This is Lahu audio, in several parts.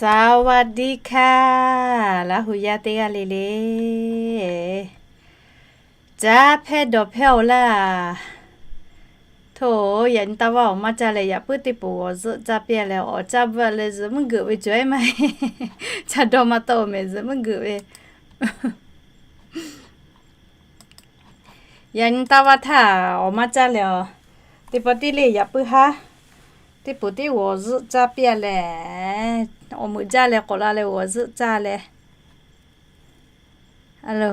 สวัสดีค่ะ Laˇ hu yaˇ teˇ g'aˇ le le. Caˇ hpehˇ dawˬ hpehˇ-oˬ laˇ. Hto, yaꞈ nyi taˇ vaˇ awˬ maˇ caˇ leh yaꞈ puiˉ teˇ poˍ awˬ zuhˆ caˇ piˇ-a leh awˬ caˇ bvuhˆ leh zuhꞈ meuˇ geuꞈ ve cawˬ-e maˇ heˆ. Caˇ dawˇ maˇ tawˆ-oˬ mehˍ, zuhꞈ meuˇ geuꞈ ve. Yaꞈ nyi taˇ vaˇ htaˇ awˬ maˇ caˇ leh, teˇ pawˆ tiˉ le yaꞈ puiˉ haˉ, teˇ poˍ tiˉ awˬ zuhˆ caˇ piˇ-a leh, awˬ meuꞈ jaˇ leh k'awꞈ la leh awˬ zuhˆ caˇ leh, a lo,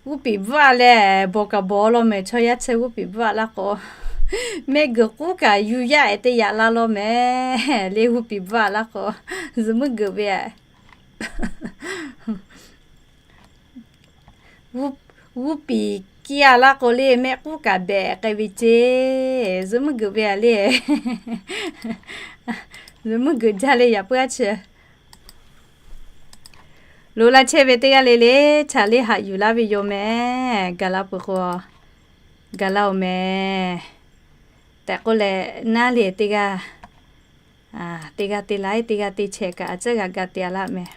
g'uˇ piˍ bvuhˆ-a leh, bawˬ kaꞈ bawˬ law mehˍ, chaw yaˇ chehˇ g'uˇ piˍ bvuhˆ-a laˇ k'o, mehˆ geuˬ k'uˉ kaꞈ yuˬ yaˇ-ehˍ te yaꞈ la law mehˍ le, g'uˇ piˍ bvuhˆ-a laˇ k'o, zuhꞈ meuˇ geuꞈ ve-a. G'uˇ piˍ kiˇ-a laˇ k'o le, mehˆ k'uˉ kaꞈ behꞈ k'ai ve ceˇ, zuhꞈ meuˇ geuꞈ ve-a le. Zuhꞈ meuˇ geuꞈ jaˇ le yaꞈ puiˉ aˉ chi. Loꞈ la chehˇ ve teˇ g'aˇ le le, htaꞈ le haꞈ yuˬ laˇ ve yoˬ mehˍ. Gaˬ la peuˬ k'o, gaˬ la-oˬ mehˍ. Tehꞈ k'oˆ leh, naˉ le teˇ g'aˇ, teˇ g'aˇ te laiˉ, teˇ g'aˇ te chehˇ kaꞈ a ciˉ g'a ga te-a laˇ mehˍ.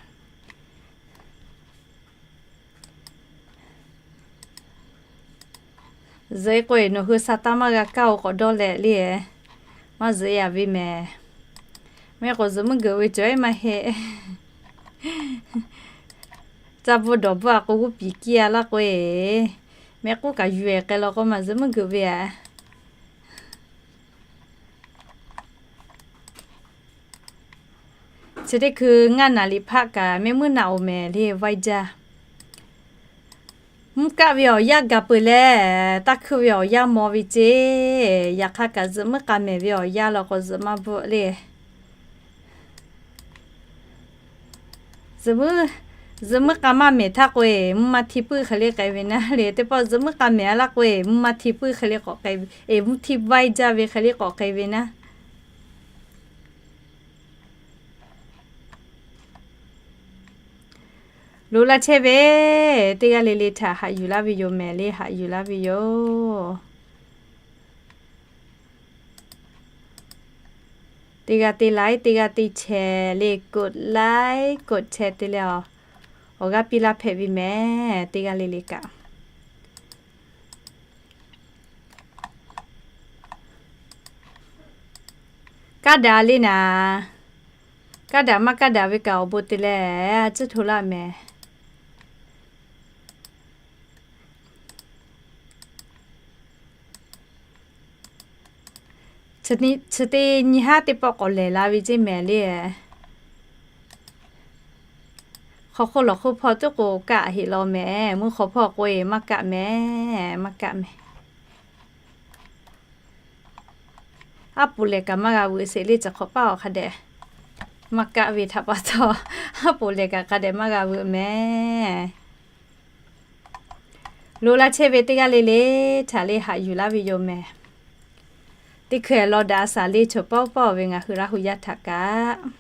Zuhꞈ-e k'o-e, nawˬ hui sa taˇ maˇ g'a kaˇ-oˬ k'awꞈ dawˇ leh le, maˇ zuhꞈ-e-a ve mehˍ. Mehˆ k'o zuhꞈ meuˇ geuꞈ ve cawˬ-e maˇ heˆ. Caˇ bvuhˆ dawˬ bvuhˆ-a k'o g'uˇ piˍ kiˇ-a laˇ k'o-e, mehˆ k'uˉ kaꞈ yuˬ-e k'ai law k'o maˇ zuhꞈ meuˇ geuꞈ ve-a. Chi teˇ hkui ngaˇ naˍ liꞈ hpaˆ kaꞈ mehˆ muiˉ naˆ-oˬ mehˍ le vaiˇ jaˇ. Mvuhˇ kaˆ ve awˬ yanˇ gaˬ peuˬ leh, taˇ hkuiˇ ve awˬ yanˇ maw ve ceˇ. Yaꞈ hk'aˇ kaꞈ zuhꞈ meuˇ k'a mehˍ ve awˬ yanˇ law k'o zuhꞈ maˇ bvuhˆ le. Zuhꞈ meuˇ, zuhꞈ meuˇ k'a maˇ mehˍ htaˇ k'o-e, mvuhˇ maˇ hti puiˉ hk'e le k'ai ve naˉ le. Teˇ pawˆ zuhꞈ meuˇ k'a mehˍ-a laˇ k'o-e, mvuhˇ maˇ hti puiˉ hk'e le k'awꞈ k'ai ve, e, mvuhˇ hti vaiˇ jaˇ ve hk'e le k'awꞈ k'ai ve naˉ. Loꞈ la chehˇ ve teˇ g'aˇ le le htaꞈ haꞈ yuˬ laˇ ve yoˬ mehˍ le, haꞈ yuˬ laˇ ve yoˬ. Teˇ g'aˇ te laiˉ, teˇ g'aˇ te chehˇ le, กดไลค์ กดแชร์ te leh, awˬ g'aˇ piˇ laˇ hpehꞈ ve mehˍ teˇ g'aˇ le le kaꞈ. Kaˇ daꞈ le naˍ, kaˇ daꞈ maˇ kaˇ daꞈ ve kaꞈ awˬ bon te leh a ciˉ hto laˇ mehˍ. Chi teˇ nyi haˉ teˇ pawˆ k'awꞈ lehˬ la ve ceˇ mehˍ le. Hk'aw hk'oˆ lawˬ hk'oˆ hpawˇ tuˉ k'o kaˆ heˆ law mehˍ, mvuhˇ hk'aw hpawˇ k'o-e maˇ kaˆ mehˍ, maˇ kaˆ mehˍ. Aˉ poˍ lehˬ kaꞈ maˇ g'a veuꞈ sheˍ le, chi hk'awꞈ paˆ awˬ hk'a dehꞈ maˇ kaˆ ve htaꞈ pa taw, aˉ poˍ lehˬ kaꞈ hk'a dehꞈ maˇ g'a veuꞈ mehˍ. Loꞈ la chehˇ ve teˇ g'aˇ le le htaꞈ le haꞈ yuˬ laˇ ve yoˬ mehˍ. Teˇ hkui-a law daꞈ a shaˍ le, chaw pawˆ pawˆ ve ngaˬ hui Laˇ hu yaˇ htaꞈ kaꞈ,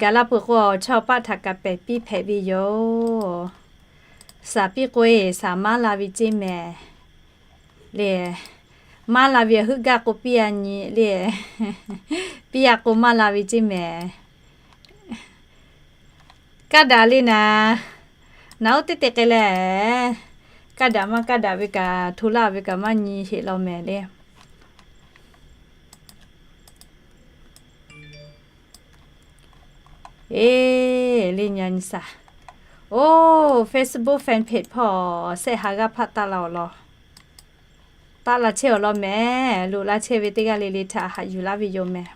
gaˬ la peuˬ k'o, chaw paˆ htaꞈ kaꞈ pehˬ piˇ hpehꞈ ve yoˬ. Shaˍ piˇ k'o-e, shaˍ maˇ la ve ceˇ mehˍ le. Maˇ la ve heuˆ gaˇ k'o piˇ-a nyi le. Piˇ-a k'o maˇ la ve ceˇ mehˍ. Kaˇ daꞈ le naˍ, naˍ oˉ teˇ te k'ai leh, kaˇ daꞈ maˇ kaˇ daꞈ ve kaꞈ hto laˇ ve kaꞈ maˇ nyi heˆ law mehˍ le. Eˬ, le nyi a nyi shaˍ. Oˇ, Facebook fan page hpawˇ shehˆ ha g'aˇ hpaˆ taˆ la awˬ lawn. Taˆ la chehˇ awˬ lawn mehˍ. Loꞈ la chehˇ ve teˇ g'aˇ le le htaꞈ haꞈ yuˬ laˇ ve yoˬ mehˍ.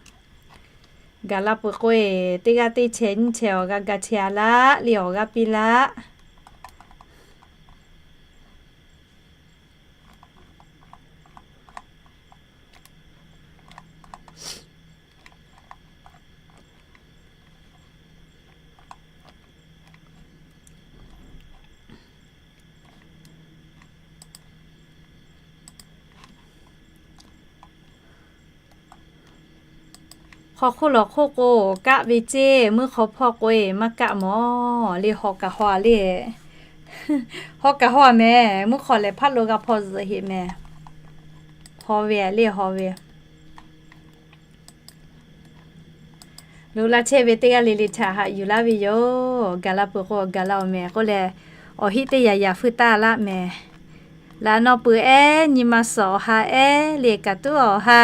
Gaˬ la peuˬ k'o-e, teˇ g'aˇ teˇ chehˇ nyiˇ chehˇ awˬ g'a ga chehˇ-a laˇ le, awˬ g'aˇ piˇ laˇ. Hk'aw hk'oˆ lawˬ hk'oˆ k'o kaˆ ve ceˇ, mvuhˇ hk'aw hpawˇ k'o-e maˇ kaˆ mawˬ le, haw kaꞈ haw-a le. Haw kaꞈ haw-a mehˍ, mvuhˇ hk'aw lehˬ hpaˇ lo g'a hpaw zuhꞈ heˆ mehˍ. Haw ve le, haw ve. Loꞈ la chehˇ ve teˇ g'aˇ le le htaꞈ haꞈ yuˬ laˇ ve yoˬ. Gaˬ la peuˬ k'o gaˬ la awˬ mehˍ k'oˆ leh, awˬ hiˆ teˇ yaꞈ yaꞈ feu taˇ laˇ mehˍ. Laꞈ naw peuˬ ehˉ nyi ma suhˍ awˬ ha ehˉ le kaꞈ tuˉ awˬ ha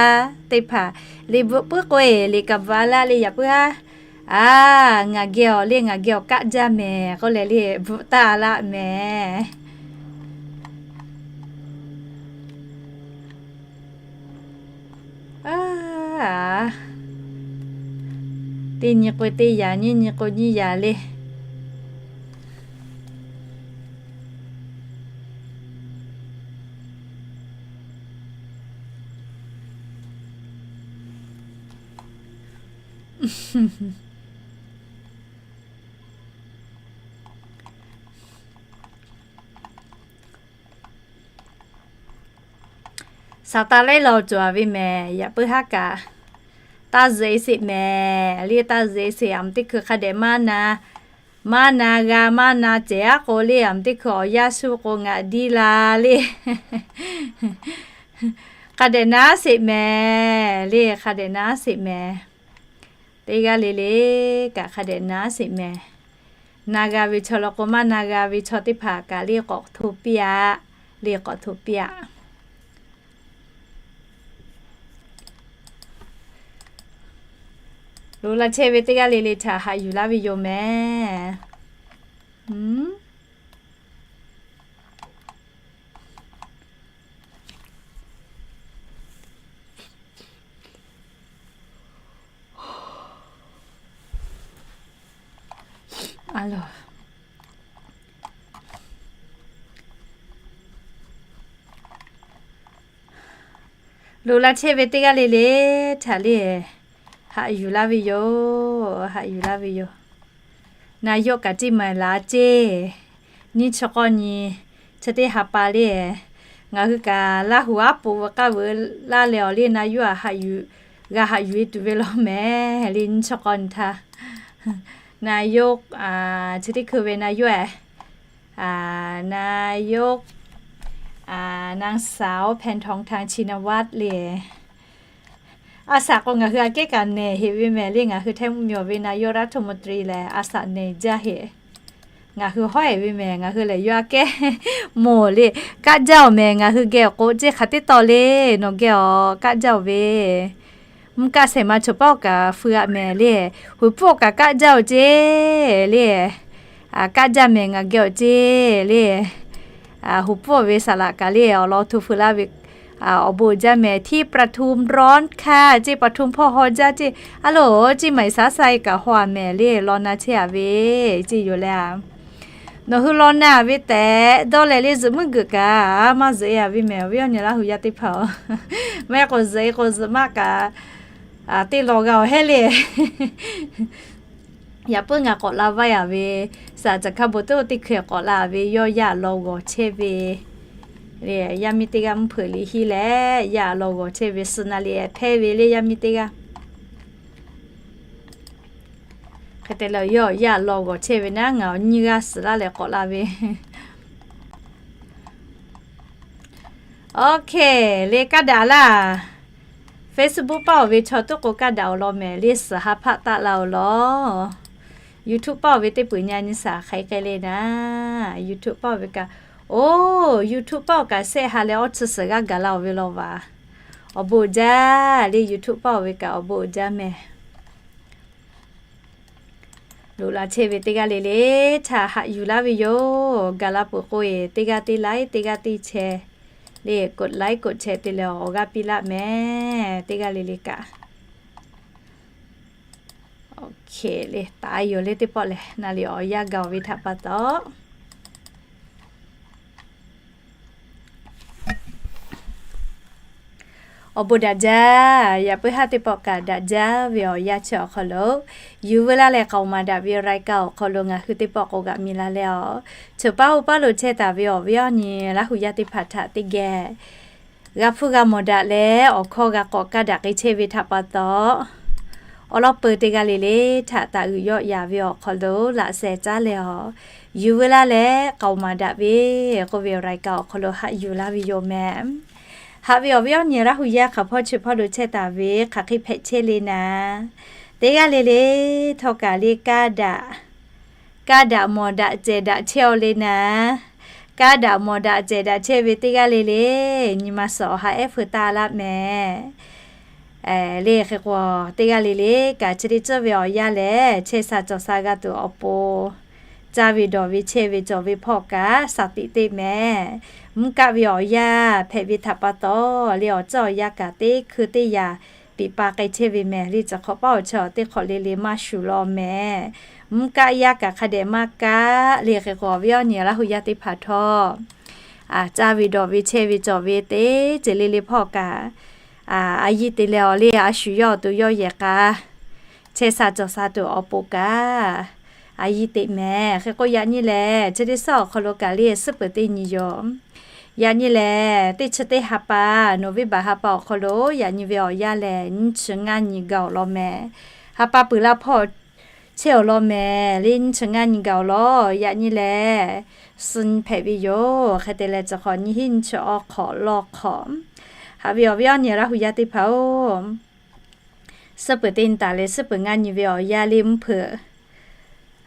teˇ hpaˍ le bvuhꞈ puiˉ k'o e le kaꞈ bvuhꞈ a laˇ le yaꞈ puiˉ haˉ. A, ngaˬ geh awˬ le ngaˬ geh awˬ kaˆ jaˇ mehˍ k'oˆ leh le bvuhꞈ taˇ laˇ mehˍ. A, teˇ nyi k'o teˇ yaꞈ, nyiˇ nyi k'o nyiˇ yaꞈ le. Saˍtanˍ laiˉ law cawˬ ve mehˍ. Yaꞈ puiˉ haˉ kaꞈ taˇ zuhꞈ e sheˍ mehˍ le. Taˇ zuhꞈ e sheˍ. Aˬ mehˍ teˇ hkui hk'a dehꞈ maˇ na, maˇ na g'a maˇ na cehˬ aˉ k'o le, aˬ mehˍ teˇ hkui awˬ yaˇ shu k'o ngaˬ diˇ la le. Hk'a dehꞈ na sheˍ mehˍ le. Hk'a dehꞈ na sheˍ mehˍ. Teˇ g'aˇ le le kaꞈ hk'a dehꞈ na sheˍ mehˍ. Na g'a ve chaw law k'o maˇ na g'a ve chaw teˇ hpaˍ kaꞈ le k'awꞈ hto piˇ aꞈ. Le k'awꞈ hto piˇ aꞈ. Loꞈ la chehˇ ve teˇ g'aˇ le le htaꞈ haꞈ yuˬ laˇ ve yoˬ mehˍ. Loꞈ la chehˇ ve teˇ g'aˇ le le htaꞈ le haꞈ yuˬ laˇ ve yoˬ. Haꞈ yuˬ laˇ ve yoˬ. Na yawˆ kaꞈ teˇ maˍ la ceˇ. Nyiˇ chi k'awˇ nyi, chi teˇ ha pa le, ngaˬ hui kaꞈ Laˇ huˍ aˉ poꞈ veuꞈ k'aˇ veuꞈ laˇ leh awˬ le na yawˆ a haꞈ yuˬ, g'a haꞈ yuˬ e tuˬ ve law mehˍ le. Nyiˇ chi k'awˇ nyi htaˇ na yawˆ, chi teˇ hkui ve na yawˆ e, na yawˆ, นางสาว แพทองธาร ชินวัตร le. A shaꞈ k'o ngaˬ hui aꞈ kehˉ kaꞈ nehˬ heꞈ ve mehˍ le. Ngaˬ hui htehˇ mvuhˇ miˬ ve na yawˆ รัฐมนตรี lehˬ a shaꞈ nehˬ jaˇ heꞈ. Ngaˬ hui hawˉ heꞈ ve mehˍ. Ngaˬ hui lehˬ yawˇ aꞈ kehˉ moˍ le. Kaˆ jaˇ awˬ mehˍ. Ngaˬ hui geh awˬ k'o ceˇ hk'aˬ teˇ taw le. Nawˬ geh awˬ kaˆ jaˇ awˬ ve, mvuhˇ kaˆ shehˍ ma choˬ paˉ awˬ kaꞈ feu aꞈ mehˍ le. Huˍ pfuhˇ awˬ kaꞈ kaˆ jaˇ awˬ ceˇ le. Kaˆ jaˇ mehˍ. Ngaˬ geh awˬ ceˇ le. Huˍ pfuhˇ awˬ ve saˍ laꞈ kaꞈ le awˬ lawn hto feu laˇ ve awˬ bon uiˍ jaˇ mehˍ. ที่ปทุมร้อนค่ะ ceˇ, ปทุม hpawˇ haw jaˇ ceˇ. A loˬ, ceˇ maˍ iˍ saˉ sa e kaꞈ haw a mehˍ le. Law na chehˇ a ve ceˇ yoˬ le. Nawˬ hui law na ve tehꞈ dawˇ leh le zuhꞈ muiˉ geuꞈ kaꞈ maˇ zuhꞈ e a ve mehˍ. Awˬ viˉ awˬ nyi Laˇ huˍ yaˇ teˇ hpaˍ a, maˇ heˆ k'o zuhꞈ e k'o zuhꞈ maˇ kaꞈ teˇ law g'a awˬ heˆ le. Yaꞈ puiˉ ngaˬ k'awꞈ la vaˇ a ve, saˍ caˬ hkaˇ bon teˇ oˇ teˇ hkui k'awꞈ la ve yawˇ yaˇ law g'awˬ chehˇ ve le. Yaˇ miˇ teˇ g'aˇ mvuhˇ hpeuꞈ liꞈ hiˉ leh yaˇ law g'awˬ chehˇ ve suh na liꞈ hpehˇ ve le yaˇ miˇ teˇ g'aˇ. Hk'e te leh yawˇ yaˇ law g'awˬ chehˇ ve naˉ ngaˬ awˬ nyiˇ g'aˇ suhˍ laˇ leh k'awꞈ la ve. Oˇ hk'e le kaˇ daꞈ laˇ. Facebook paˇ oˬ ve chaw tuˉ k'o kaˇ daꞈ awˬ lawn mehˍ le suhˍ ha hpaˆ taˆ la awˬ lawn. YouTube paˇ oˬ ve teˇ peuˬ nyi nyi shaˍ hk'aˬ hk'e le naˉ. YouTube paˇ oˬ ve kaꞈ, oˇ YouTube paˇ oˬ kaꞈ shehˆ ha leh awˇ chi suhˍ g'aˇ gaˬ la oˬ ve law vaˬ. Awˬ bon uiˍ jaˇ le YouTube paˇ oˬ ve kaꞈ awˬ bon uiˍ jaˇ mehˍ. Loꞈ la chehˇ ve teˇ g'aˇ le le htaꞈ haꞈ yuˬ laˇ ve yoˬ. Gaˬ la peuˬ k'o e teˇ g'aˇ teˇ laiˉ teˇ g'aˇ teˇ chehˇ le กดไลค์ กดแชร์ te leh awˬ g'aˇ piˇ laˆ mehˍ. Teˇ g'aˇ le le kaꞈ. Oˇ hk'e le taˍ yoˬ le teˇ pawˆ lehˬ na liꞈ awˬ yanˇ gaˬ oˬ ve htaꞈ pa taw awˬ bon daꞈ jaˇ. Yaꞈ puiˉ haˉ teˇ pawˆ kaꞈ daꞈ jaˇ ve awˬ yanˇ chi awˬ hk'aw lo yuˬ veu laˇ leh k'aoˍ maˍ daꞈ ve รายการ awˬ hk'aw lo ngaˬ hui teˇ pawˆ k'awꞈ g'aꞈ mi la leh awˬ, cheuˬ paˉ oˇ paˉ lo chehˇ taˍ ve awˬ viˉ awˬ nyi Laˇ huˍ yaˇ teˇ hpaˍ htaꞈ teˇ geh g'a hpuˇ g'a mawˬ daꞈ leh awˬ hkawˇ g'a k'awꞈ kaˇ daꞈ k'ai chehˇ ve htaꞈ pa taw, awˬ lawn peu teˇ g'aˇ le le htaꞈ taˍ uiˍ yawˆ yaˍ ve awˬ hk'aw lo laꞈ sheh caˉ leh awˬ, yuˬ veu laˇ leh k'aoˍ maˍ daꞈ ve k'oˆ ve รายการ awˬ hk'aw lo haꞈ yuˬ laˇ ve yoˬ mehˍ. Haꞈ ve awˬ viˉ awˬ nyi Laˇ huˍ yaˇ hk'aˬ hpawˇ chi hpawˇ lo chehˇ taˍ ve hk'aˬ hk'e hpehꞈ chehˇ le naˉ, Teˇ g'aˇ le le htawˇ kaꞈ le, kaˇ daꞈ, kaˇ daꞈ mawˬ daꞈ cehˬ daꞈ chehˇ-aw le naˍ. Kaˇ daꞈ mawˬ daꞈ cehˬ daꞈ chehˇ ve teˇ g'aˇ le le, nyi ma suhˍ awˬ ha ehˉ feu taˇ laˇ mehˍ. Le hk'e k'o, teˇ g'aˇ le le kaꞈ chi teˇ ceuˬ ve awˬ yanˇ lehˬ, chehˇ sha cawˬ sha g'a tuˬ awˬ pon, caˇ ve dawˬ ve chehˇ ve cawˬ ve hpawˇ kaꞈ shaˍ tiꞈ teˇ mehˍ. Mvuhˇ kaˆ ve awˬ yanˇ hpehꞈ ve htaꞈ pa taw, le awˬ ceuˬ awˬ yanˇ kaꞈ teˇ hkui teˇ yanˇ piꞈ pa k'ai chehˇ ve mehˍ. Le tcuh hk'awꞈ paˉ awˬ chawˇ teˇ hk'awꞈ le le maˇ shuˍ law mehˍ. Mvuhˇ kaˆ yaˇ kaꞈ hk'a dehꞈ maˇ kaˆ. Le hk'e k'o, awˬ viˉ awˬ nyi Laˇ hu yaˇ teˇ hpaˍ htawˇ, caˇ ve dawˬ ve chehˇ ve cawˬ ve teˇ ceuˬ le le hpawˇ kaꞈ, a yiˇ te leh awˬ le a shu yawˇ awˬ to yawˇ yehˬ k'a chehˇ sha cawˬ sha tuˬ awˬ pon kaꞈ, a yiˇ teꞈ mehˍ. Hk'e k'o, yaꞈ nyi lehˬ chi teˇ suhˉ awˬ hk'aw lo kaꞈ le suhˉ peuˬ teˇ nyi yoˬ. Yaꞈ nyi lehˬ, teˇ chi teˇ ha pa, November ha pa awˬ hk'aw lo yaꞈ nyi ve awˬ yanˇ lehˬ, nyiˇ chi ngaˇ nyi gaˬ-oˬ law mehˍ. Ha pa peuˬ laˇ hpawˇ chehˇ-oˬ law mehˍ. Le nyiˇ chi ngaˇ nyi gaˬ-oˬ law. Yaꞈ nyi lehˬ, suh nyi hpehꞈ ve yoˬ. Hk'e te leh, chi hk'awꞈ nyiˇ hinˉ nyiˇ chi awˬ hk'awꞈ lawˇ hk'awꞈ, haꞈ ve awˬ viˉ awˬ nyi Laˇ hu yaˇ teˇ hpaˍ-oˬ, suhˉ peuˬ teˇ nyi taˍ leh suhˉ peuˬ ngaˇ nyi ve awˬ yanˇ le mvuhˇ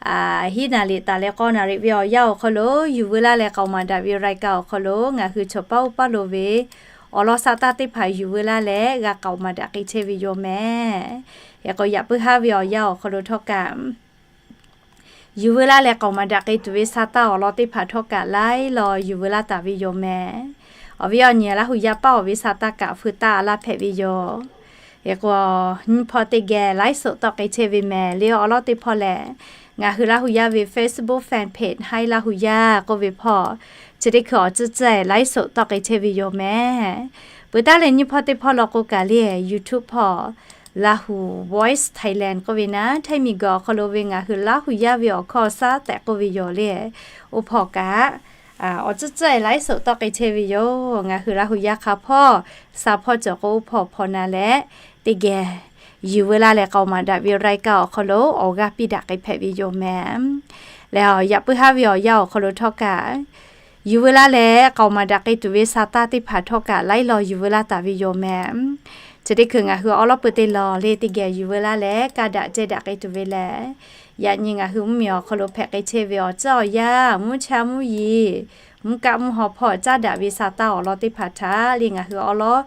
hpeuꞈ hiˉ naˍ riˍ taˍ leh k'awˇ naˍ riˍ ve awˬ yanˇ awˬ hk'aw lo, yuˬ veu laˇ leh k'aoˍ maˍ daꞈ ve รายการ awˬ hk'aw lo ngaˬ hui chaw paˉ oˇ paˉ lo ve awˬ lawn sa taˇ teˇ hpaˍ yuˬ veu laˇ leh g'a k'aoˍ maˍ daꞈ k'ai chehˇ ve yoˬ mehˍ. Hk'e k'o, yaꞈ puiˉ haˉ ve awˬ yanˇ awˬ hk'aw lo htawˇ kaꞈ yuˬ veu laˇ leh k'aoˍ maˍ daꞈ k'ai tuˬ ve sa taˇ awˬ lawn teˇ hpaˍ htawˇ kaꞈ laiˉ law yuˬ veu laˇ taˍ ve yoˬ mehˍ. Awˬ viˉ awˬ nyi Laˇ hu yaˇ paˉ awˬ ve sa taˇ kaꞈ feu taˇ laˇ hpehꞈ ve yoˬ. Hk'e k'o, nyiˇ hpawˇ teˇ geh ไลฟ์สด tawˆ k'ai chehˇ ve mehˍ. Le awˬ lawn teˇ hpawˇ lehˬ, ngaˬ hui Laˇ hu yaˇ ve Facebook fan page Hi Laˇ hu yaˇ k'oˆ ve hpawˇ, chi teˇ hkui awˬ tcuhˉ tcuhˉ ไลฟ์สด tawˆ k'ai chehˇ ve yoˬ mehˍ. Peuˬ taˉ leh nyiˇ hpawˇ teˇ hpawˇ law k'o kaꞈ le YouTube hpawˇ Laˇ hu Voice Thailand k'oˆ ve naˉ, Htaiˇ miˬguiˬ awˬ hk'aw lo ve ngaˬ hui Laˇ hu yaˇ ve awˬ hkawˇ shaˉ tehꞈ k'oˆ ve yoˬ le. Oˇ hpawˇ kaꞈ awˬ tcuhˉ tcuhˉ ไลฟ์สด tawˆ k'ai chehˇ ve yoˬ. Ngaˬ hui Laˇ hu yaˇ hk'a hpawˇ sha hpawˇ cawˬ k'o, oˇ hpawˇ hpawˇ na leh teˇ geh yuˬ veu laˇ leh k'aoˍ maˍ daꞈ ve รายการ awˬ hk'aw lo awˬ g'aˇ piˇ daꞈ k'ai hpehꞈ ve yoˬ mehˍ. Leh yaꞈ puiˉ haˉ ve awˬ yanˇ awˬ hk'aw lo htawˇ kaꞈ yuˬ veu laˇ leh k'aoˍ maˍ daꞈ k'ai tuˬ ve sa taˇ teˇ hpaˍ htawˇ kaꞈ laiˉ law yuˬ veu laˇ taˍ ve yoˬ mehˍ. Chi teˇ hkui ngaˬ hui awˬ lawn peuˬ teˇ law le teˇ geh yuˬ veu laˇ leh kaˇ daꞈ ceh daꞈ k'ai tuˬ ve lehˬ, yaꞈ nyi ngaˬ hui mvuhˇmiˬ awˬ hk'aw lo hpehꞈ k'ai chehˇ ve awˬ ceuˬ awˬ yanˇ, mvuhˇ cha mvuhˇ yeˬ, mvuhˇ kaˆ mvuhˇ haw hpawˇ caˉ daꞈ ve sa taˇ awˬ lawn teˇ hpaˍ htaꞈ le ngaˬ hui awˬ lawn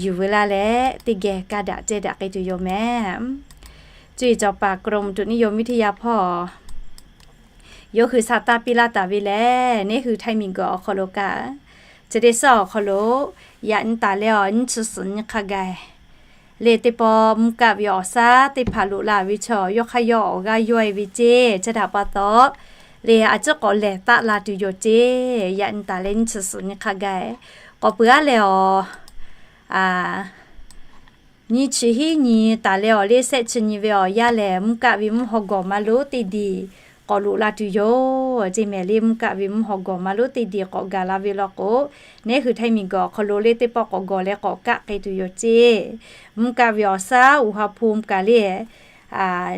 yuˬ veu laˇ leh teˇ geh kaˇ daꞈ ceh daꞈ k'ai tuˬ yoˬ mehˍ. Cuˇ yiˍ cawˬ paˍ กรมอุตุนิยมวิทยา hpawˇ yawˇ hui sa taˇ piˇ laˇ taˍ ve lehˬ, neˇ hui Htaiˇ miˬguiˬ awˬ hk'aw lo kaꞈ, chi teˇ suhˉ awˬ hk'aw lo yaꞈ nyi taˍ leh awˬ nyiˇ chi suhˍ nyi hk'a gaˬ le teˇ pawˆ mvuhˇ kaˆ ve awˬ shaˉ teˇ hpaˍ loꞈ la ve chaw yawˇ hk'aˇ yawˇ awˬ g'aˇ yawˇ-e ve ceˇ. Chi htaꞈ pa taw le a ciˉ k'awꞈ lehˬ taˆ la tuˬ yoˬ ceˇ. Yaꞈ nyi taˍ leh nyiˇ chi suhˍ nyi hk'a gaˬ k'awꞈ peuˬ-aˉ leh awˬ nyiˇ chi hiˉ nyi taˍ leh awˬ le shehˆ chi nyi ve awˬ yanˇ lehˬ, mvuhˇ kaˆ ve mvuhˇ haw gawˬ maˇ lonˉ teˇ diˬ k'awꞈ loꞈ la tuˬ yoˬ ceˇ mehˍ. Le mvuhˇ kaˆ ve mvuhˇ haw gawˬ maˇ lonˉ teˇ diˬ k'awꞈ gaˬ la ve law k'o, neˇ hui Htaiˇ miˬguiˬ awˬ hk'aw lo le teˇ pawˆ k'awꞈ gawˬ leh k'awꞈ kaˆ k'ai tuˬ yoˬ ceˇ. Mvuhˇ kaˆ ve awˬ shaˉ อุณหภูมิ kaꞈ le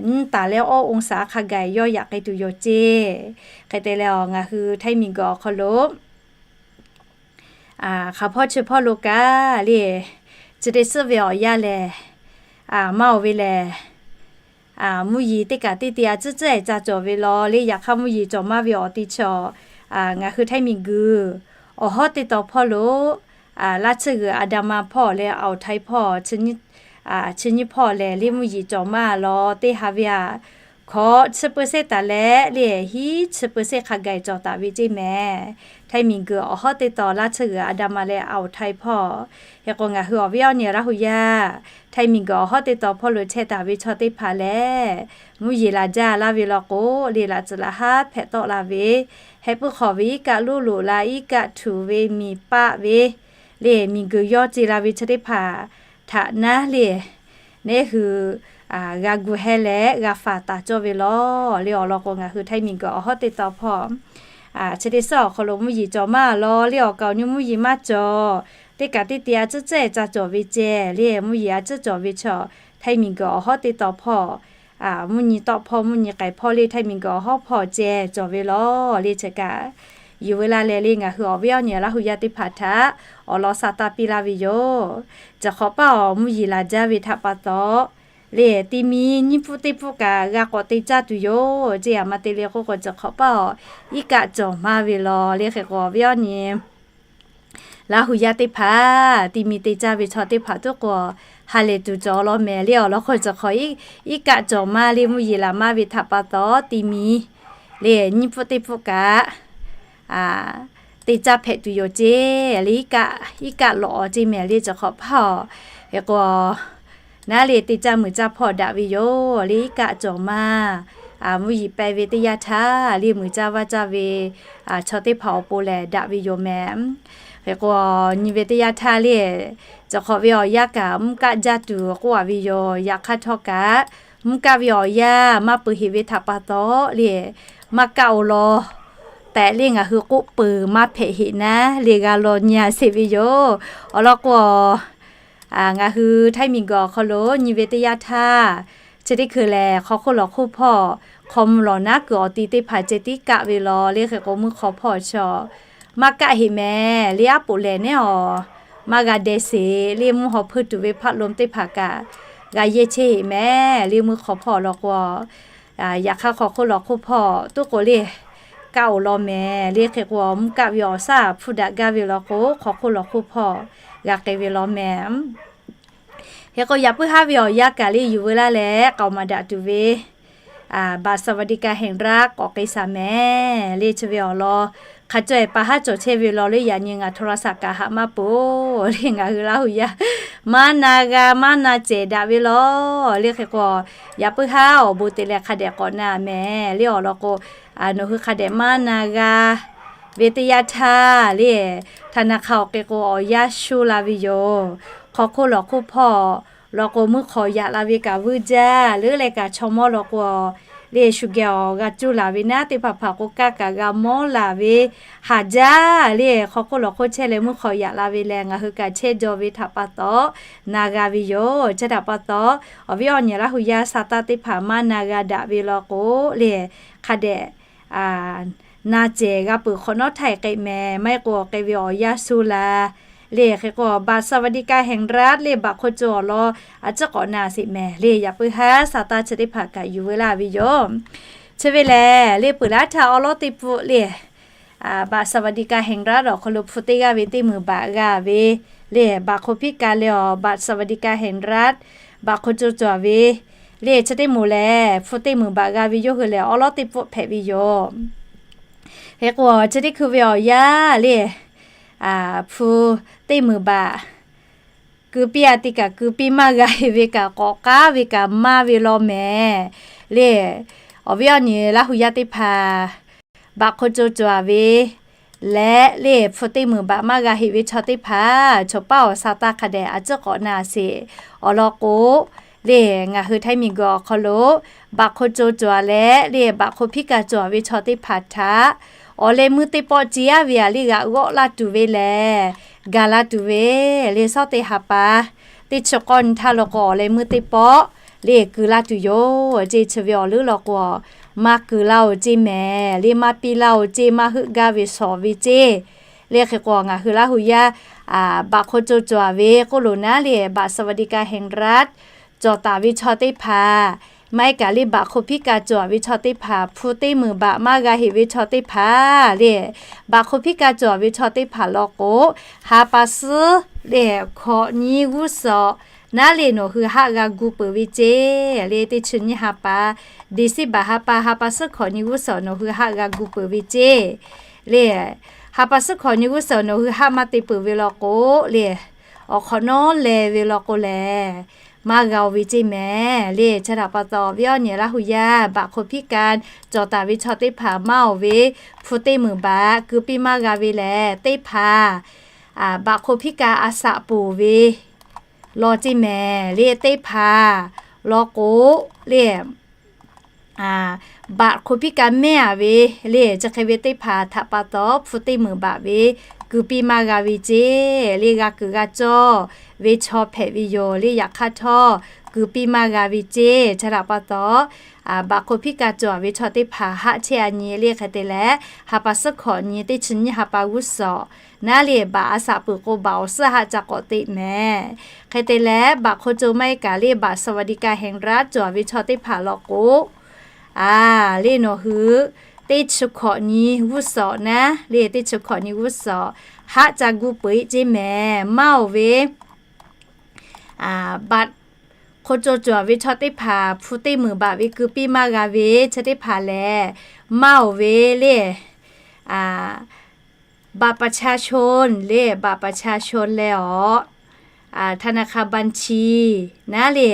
nyiˇ taˍ leh awˇ องศา hk'a gaˬ yawˇ yaꞈ k'ai tuˬ yoˬ ceˇ. Hk'e te leh awˬ ngaˬ hui Htaiˇ miˬguiˬ awˬ hk'aw lo hk'aˬ hpawˇ chi hpawˇ lo kaꞈ le, chi teˇ suhˉ ve awˬ yanˇ lehˬ, maˇ oˬ ve lehˬ, mvuhˇ yeˬ teˇ kaꞈ teˇ te a ciˉ ciˉ-e ca cawˬ ve law le. Yaꞈ hk'aˇ mvuhˇ yeˬ cawˬ maˇ ve awˬ te chaw, ngaˬ hui Htaiˇ miˬguiˬ awˬ hawˉ teˇ taw hpawˇ lo laˇ tsuhˇ g'uiˬ อันดามัน hpawˇ leh อ่าวไทย hpawˇ, chi nyiˇ hpawˇ lehˬ le mvuhˇ yeˬ cawˬ maˇ law teˇ ha ve aꞈ hkawꞈ chi เปอร์เซ็นต์ taˍ leh le hiˉ chi เปอร์เซ็นต์ hk'a gaˬ cawˬ taˍ ve ceˇ mehˍ. Htaiˇ miˬguiˬ awˬ hawˉ teˇ taw laˇ tsuhˇ g'uiˬ อันดามัน leh อ่าวไทย hpawˇ, hk'e k'o ngaˬ hui awˬ viˉ awˬ nyi Laˇ hu yaˇ Htaiˇ miˬguiˬ awˬ hawˉ teˇ taw hpawˇ lo chehˇ taˍ ve chaw teˇ hpaˍ lehˬ, mvuhˇ yeˬ laˬ jaˇ laˇ ve law k'o le, laꞈ tcuhˍ laꞈ haˉ hpehꞈ tawˆ la ve, heh puiˉ hk'awꞈ ve iˉ kaˆ loˇ loꞈ la, iˉ kaˆ htuꞈ ve miˬ paˆ ve le, miˬguiˬ yawˇ ce la ve chi teˇ hpaˍ htaꞈ naˉ le, neˇ hui g'a gu heh leh g'a faˍ taˍ cawˇ ve law le. Awˬ lawn k'o, ngaˬ hui Htaiˇ miˬguiˬ awˬ hawˉ teˇ taw hpawˇ chi teˇ suhˉ awˬ hk'aw lo mvuhˇ yeˬ cawˬ maˇ law le, awˬ kaoˍ nyi mvuhˇ yeˬ maˇ cawˬ, teˇ kaꞈ teˇ te a ciˉ ciˉ-e ca cawˬ ve ceh le, mvuhˇ yeˬ a ciˉ cawˬ ve chaw Htaiˇ miˬguiˬ awˬ hawˉ teˇ taw hpawˇ, mvuhˇ nyi tawˆ hpawˇ mvuhˇ nyi k'ai hpawˇ le Htaiˇ miˬguiˬ awˬ hawˉ hpawˇ ceh cawˬ ve law le. Chi kaꞈ yuˬ veu la leh le, ngaˬ hui awˬ viˉ awˬ nyi Laˇ hu yaˇ teˇ hpaˍ htaꞈ awˬ lawn sa taˇ piˇ laˇ ve yoˬ. Ciˬ hk'awꞈ paˇ awˬ mvuhˇ yeˬ laˬ jaˇ ve htaꞈ pa taw, le ti mi nyiˇ pfuhˇ teˇ pfuhˇ kaꞈ g'a k'awꞈ te caˇ tuˬ yoˬ ceˇ. Aˬ ma te le k'oˆ k'o, chi hk'awꞈ paˇ awˬ iˉ kaˆ cawˬ maˇ ve law le. Hk'e k'o, awˬ viˉ awˬ nyi Laˇ hu yaˇ teˇ hpaˍ ti mi te caˇ ve chaw teˇ hpaˍ tuˉ k'o, ha lehˬ tuˬ cawˬ law mehˍ le. Awˬ lawn k'o, chi hk'awꞈ iˉ kaˆ cawˬ maˇ le, mvuhˇ yeˬ laˬ maˇ ve htaꞈ pa taw, ti mi le nyiˇ pfuhˇ teˇ pfuhˇ kaꞈ te caˇ hpehꞈ tuˬ yoˬ ceˇ. Le iˉ kaˆ lawꞈ ceˇ mehˍ le, chi hk'awꞈ paˇ awˬ. Hk'e k'o, naˉ le te caˇ muiˬ caˇ hpawˇ daꞈ ve yoˬ le. Iˉ kaˆ cawˬ maˇ mvuhˇ yeˬ peh ve teˇ yanˇ htaˇ le, muiˬ caˇ vaˇ caˇ ve chaw teˇ hpaˍ awˬ pon lehˬ daꞈ ve yoˬ mehˍ. Hk'e k'o, nyi ve teˇ yanˇ htaˇ le, chi hk'awꞈ ve awˬ yanˇ kaꞈ mvuhˇ kaˆ jaˇ tuˬ k'oˆ a ve yoˬ. Yaꞈ hk'aˇ htawˇ kaꞈ, mvuhˇ kaˆ ve awˬ yanˇ maˇ peuˬ heꞈ ve htaꞈ pa taw le, maˇ kaˆ oˬ law tehꞈ le ngaˬ hui k'oˆ peuˬ maˇ hpehꞈ heꞈ naˉ le, g'a law nyi a sheˍ ve yoˬ. Awˬ lawn k'o, ngaˬ hui Htaiˇ miˬguiˬ awˬ hk'aw lo nyi ve teˇ yanˇ htaˇ, chi teˇ hkui lehˬ hk'aw hk'oˆ lawˬ hk'oˆ hpawˇ hk'aw mvuh lawˬ naˉ kuiˬ awˬ ti teˇ hpaˍ ceh tiˉ kaˆ ve law le. Hk'e k'o, mvuhˇ hk'aw hpawˇ chaw maˇ kaˆ heꞈ mehˍ le. Aˉ poꞈ lehˬ nehˉ awˬ maˇ g'a deh sheˍ le. Mvuhˇ haw hpeuˇ tuˬ ve hpaˆ lom teˇ hpaˍ kaꞈ g'a yehˇ chehˇ heꞈ mehˍ le. Mvuhˇ hk'aw hpawˇ law k'o, yaꞈ hk'aˇ hk'aw hk'oˆ lawˬ hk'oˆ hpawˇ tuˉ k'o le, kaˆ oˬ law mehˍ le. Hk'e k'o, mvuhˇ kaˆ ve awˬ shaˉ hpfuhˇ daꞈ gaˇ ve law k'o, hk'aw hk'oˆ lawˬ hk'oˆ hpawˇ g'a k'ai ve law mehˍ. Hk'e k'o, yaꞈ puiˉ haˉ ve awˬ yanˇ kaꞈ le yuˬ veu laˇ leh k'aoˍ maˍ daꞈ tuˬ ve บัตรสวัสดิการแห่งรัฐ k'awꞈ k'ai shaˍ mehˍ le. Chi ve awˬ lawn hk'a caweh pa haˉ cawˬ chehˇ ve law le. Yaꞈ nyi ngaˬ โทรศัพท์ kaꞈ haꞈ maˇ peuˬ le. Ngaˬ hui Laˇ hu yaˇ maˇ na g'a maˇ na cehˬ daꞈ ve law le. Hk'e k'o, yaꞈ puiˉ haˉ awˬ bon te leh hk'a dehꞈ k'awꞈ na mehˍ le. Awˬ lawn k'o, nawˬ hui hk'a dehꞈ maˇ na g'a ve teˇ yanˇ htaˇ le, ธนาคาร awˬ hk'e k'o awˬ yanˇ sho la ve yoˬ. Hk'aw hk'oˆ lawˬ hk'oˆ hpawˇ law k'o, mvuhˇ hk'awꞈ yaꞈ la ve kaꞈ vuiˇ jaˇ leuˉ leh kaꞈ chaw mawˇ law k'o, le shu geh awˬ g'a cuˇ laˬ ve naˉ teˇ hpaˍ hpaˍ k'o, kaˇ kaꞈ g'a mawˇ laˬ ve haˍ jaˇ le. Hk'aw hk'oˆ lawˬ hk'oˆ chehˇ leh mvuhˇ hk'awꞈ yaꞈ la ve lehˬ, ngaˬ hui kaꞈ chehˇ jaw ve htaꞈ pa taw na g'a ve yoˬ. Chi htaꞈ pa taw, awˬ viˉ awˬ nyi Laˇ hu yaˇ sa taˇ teˇ hpaˍ maˇ na g'a daꞈ ve law k'o le, hk'a dehꞈ na cehˬ g'a peuˬ hk'awꞈ nawˉ htaˇ e k'ai mehˍ. Maˇ heˆ k'o, awˬ k'ai ve awˬ yanˇ sho la le. Hk'e k'o, บัตรสวัสดิการแห่งรัฐ le บัตรคนจน awˬ lawn a ciˉ k'awꞈ na sheˍ mehˍ le. Yaꞈ puiˉ haˉ sa taˇ chi teˇ hpaˍ kaꞈ yuˬ veu laˇ ve yoˬ. Chi ve lehˬ le, peuˬ laˇ htaˇ awˉ lawˉ teˇ pfuhˆ le บัตรสวัสดิการแห่งรัฐ awˬ hk'aw lo hpu teˇ g'aˇ ve teˇ meunˍ baꞈ g'a ve le, บัตรคนพิการ leh awˬ บัตรสวัสดิการแห่งรัฐ บัตรคนจน cawˬ ve le, chi teˇ moˍ lehˬ hpu teˇ meunˍ baꞈ g'a ve yawˇ hui lehˬ awˉ lawˉ teˇ pfuhˆ hpehꞈ ve yoˬ. Hk'e k'o, chi teˇ hkui ve awˬ yanˇ le, hpu teˇ meunˍ baꞈ keu piˇ a te kaꞈ keu piˇ maˇ g'a heꞈ ve kaꞈ k'awꞈ k'aˉ ve kaꞈ maˇ ve law mehˍ le. Awˬ viˉ awˬ nyi Laˇ hu yaˇ teˇ hpaˍ บัตรคนจน cawˬ ve leh le, hpu teˇ meunˍ baꞈ maˇ g'a heꞈ ve chaw teˇ hpaˍ, chaw paˉ awˬ sa taˇ hk'a dehꞈ a ciˉ k'awꞈ na sheˍ. Awˬ lawn k'o le, ngaˬ hui Htaiˇ miˬguiˬ awˬ hk'aw lo บัตรคนจน cawˬ leh le, บัตรคนพิการ cawˬ ve chaw teˇ hpaˍ htaꞈ awˬ leh meuˇ teˇ pawˆ ce aˉ ve a le g'aꞈ g'awˆ laˇ tuˬ ve lehˬ, gaˬ la tuˬ ve le, shawˉ teˇ ha pa teˇ chi k'awˇ nyi htaˇ law k'o, awˬ leh meuˇ teˇ pawˆ le keu laˇ tuˬ yoˬ ceˇ. Chi ve awˬ leuˉ law k'o, maˇ keu laˇ oˬ ceˇ mehˍ le, maˇ piˇ laˇ oˬ ceˇ, maˇ heuˆ gaˇ ve shawˍ ve ceˇ le. Hk'e k'o, ngaˬ hui Laˇ hu yaˇ บัตรคนจน cawˬ ve k'oˆ loˬ naˉ le, บัตรสวัสดิการแห่งรัฐ cawˬ taˍ ve chaw teˇ hpaˍ, maˇ heˆ kaꞈ le บัตรคนพิการ cawˬ ve chaw teˇ hpaˍ, hpu teˇ meunˍ baꞈ maˇ g'a heꞈ ve chaw teˇ hpaˍ le, บัตรคนพิการ cawˬ ve chaw teˇ hpaˍ law k'o, ha pa suhˉ le hkawꞈ nyi g'uˇ suhˍ naˉ le nawˬ hui haˆ g'a gu peuˬ ve ceˇ le. Teˇ chi nyiˇ ha pa, December ha pa, ha pa suhˉ hkawꞈ nyi g'uˇ suhˍ nawˬ hui haˆ g'a gu peuˬ ve ceˇ le. Ha pa suhˉ hkawꞈ nyi g'uˇ suhˍ nawˬ hui haˆ maˇ te peuˬ ve law k'o le, awˬ hk'awꞈ nawˉ leh ve law k'o lehˬ, maˇ g'a oˬ ve ceˇ mehˍ le. Chi htaꞈ pa taw, awˬ viˉ awˬ nyi Laˇ hu yaˇ บัตรคนพิการ cawˬ taˍ ve chaw teˇ hpaˍ maˇ oˬ ve, hpu teˇ meunˍ baꞈ keu piˇ maˇ g'a ve lehˬ, teˇ hpaˍ บัตรคนพิการ a saꞈ poˬ ve law ceˇ mehˍ le. Teˇ hpaˍ law k'o le, baꞈ hk'oˆ piˇ kaꞈ mehˉ a ve le, chi hk'e ve teˇ hpaˍ htaꞈ pa taw hpu teˇ meunˍ baꞈ ve keu piˇ maˇ g'a ve ceˇ le. G'a kuiˬ g'a cawˇ ve chaw hpehꞈ ve yoˬ le. Yaꞈ hk'aˇ htawˇ keu piˇ maˇ g'a ve ceˇ. Chi htaꞈ pa taw, baꞈ hk'oˆ piˇ kaꞈ cawˬ ve chaw teˇ hpaˍ haˆ chehˇ a nyi le. Hk'e te leh, ha pa suhˉ hkawꞈ nyi teˇ chi nyiˇ ha pa g'uˇ suhˍ naˉ le, baꞈ a saꞈ peuˬ k'o baꞈ awˬ suhˉ haˆ ca k'awꞈ teꞈ mehˍ. Hk'e te leh, baꞈ hk'oˆ co maˇ heˆ kaꞈ le, baꞈ สวัสดิการแห่งรัฐ cawˬ ve chaw teˇ hpaˍ law k'o, a, le nawˬ hui teˇ chi hkawꞈ nyi g'uˇ suhˍ naˉ le, teˇ chi hkawꞈ nyi g'uˇ suhˍ haˆ ca gu peuˬ ceˇ mehˍ. Maˇ oˬ ve, baꞈ hk'oˆ co cawˬ ve chaw teˇ hpaˍ hpu teˇ meunˍ baꞈ ve keu piˇ maˇ g'a ve chi teˇ hpaˍ lehˬ, maˇ oˬ ve le, บัตรประชาชน le, บัตรประชาชน leh awˬ ธนาคารบัญชี naˉ le,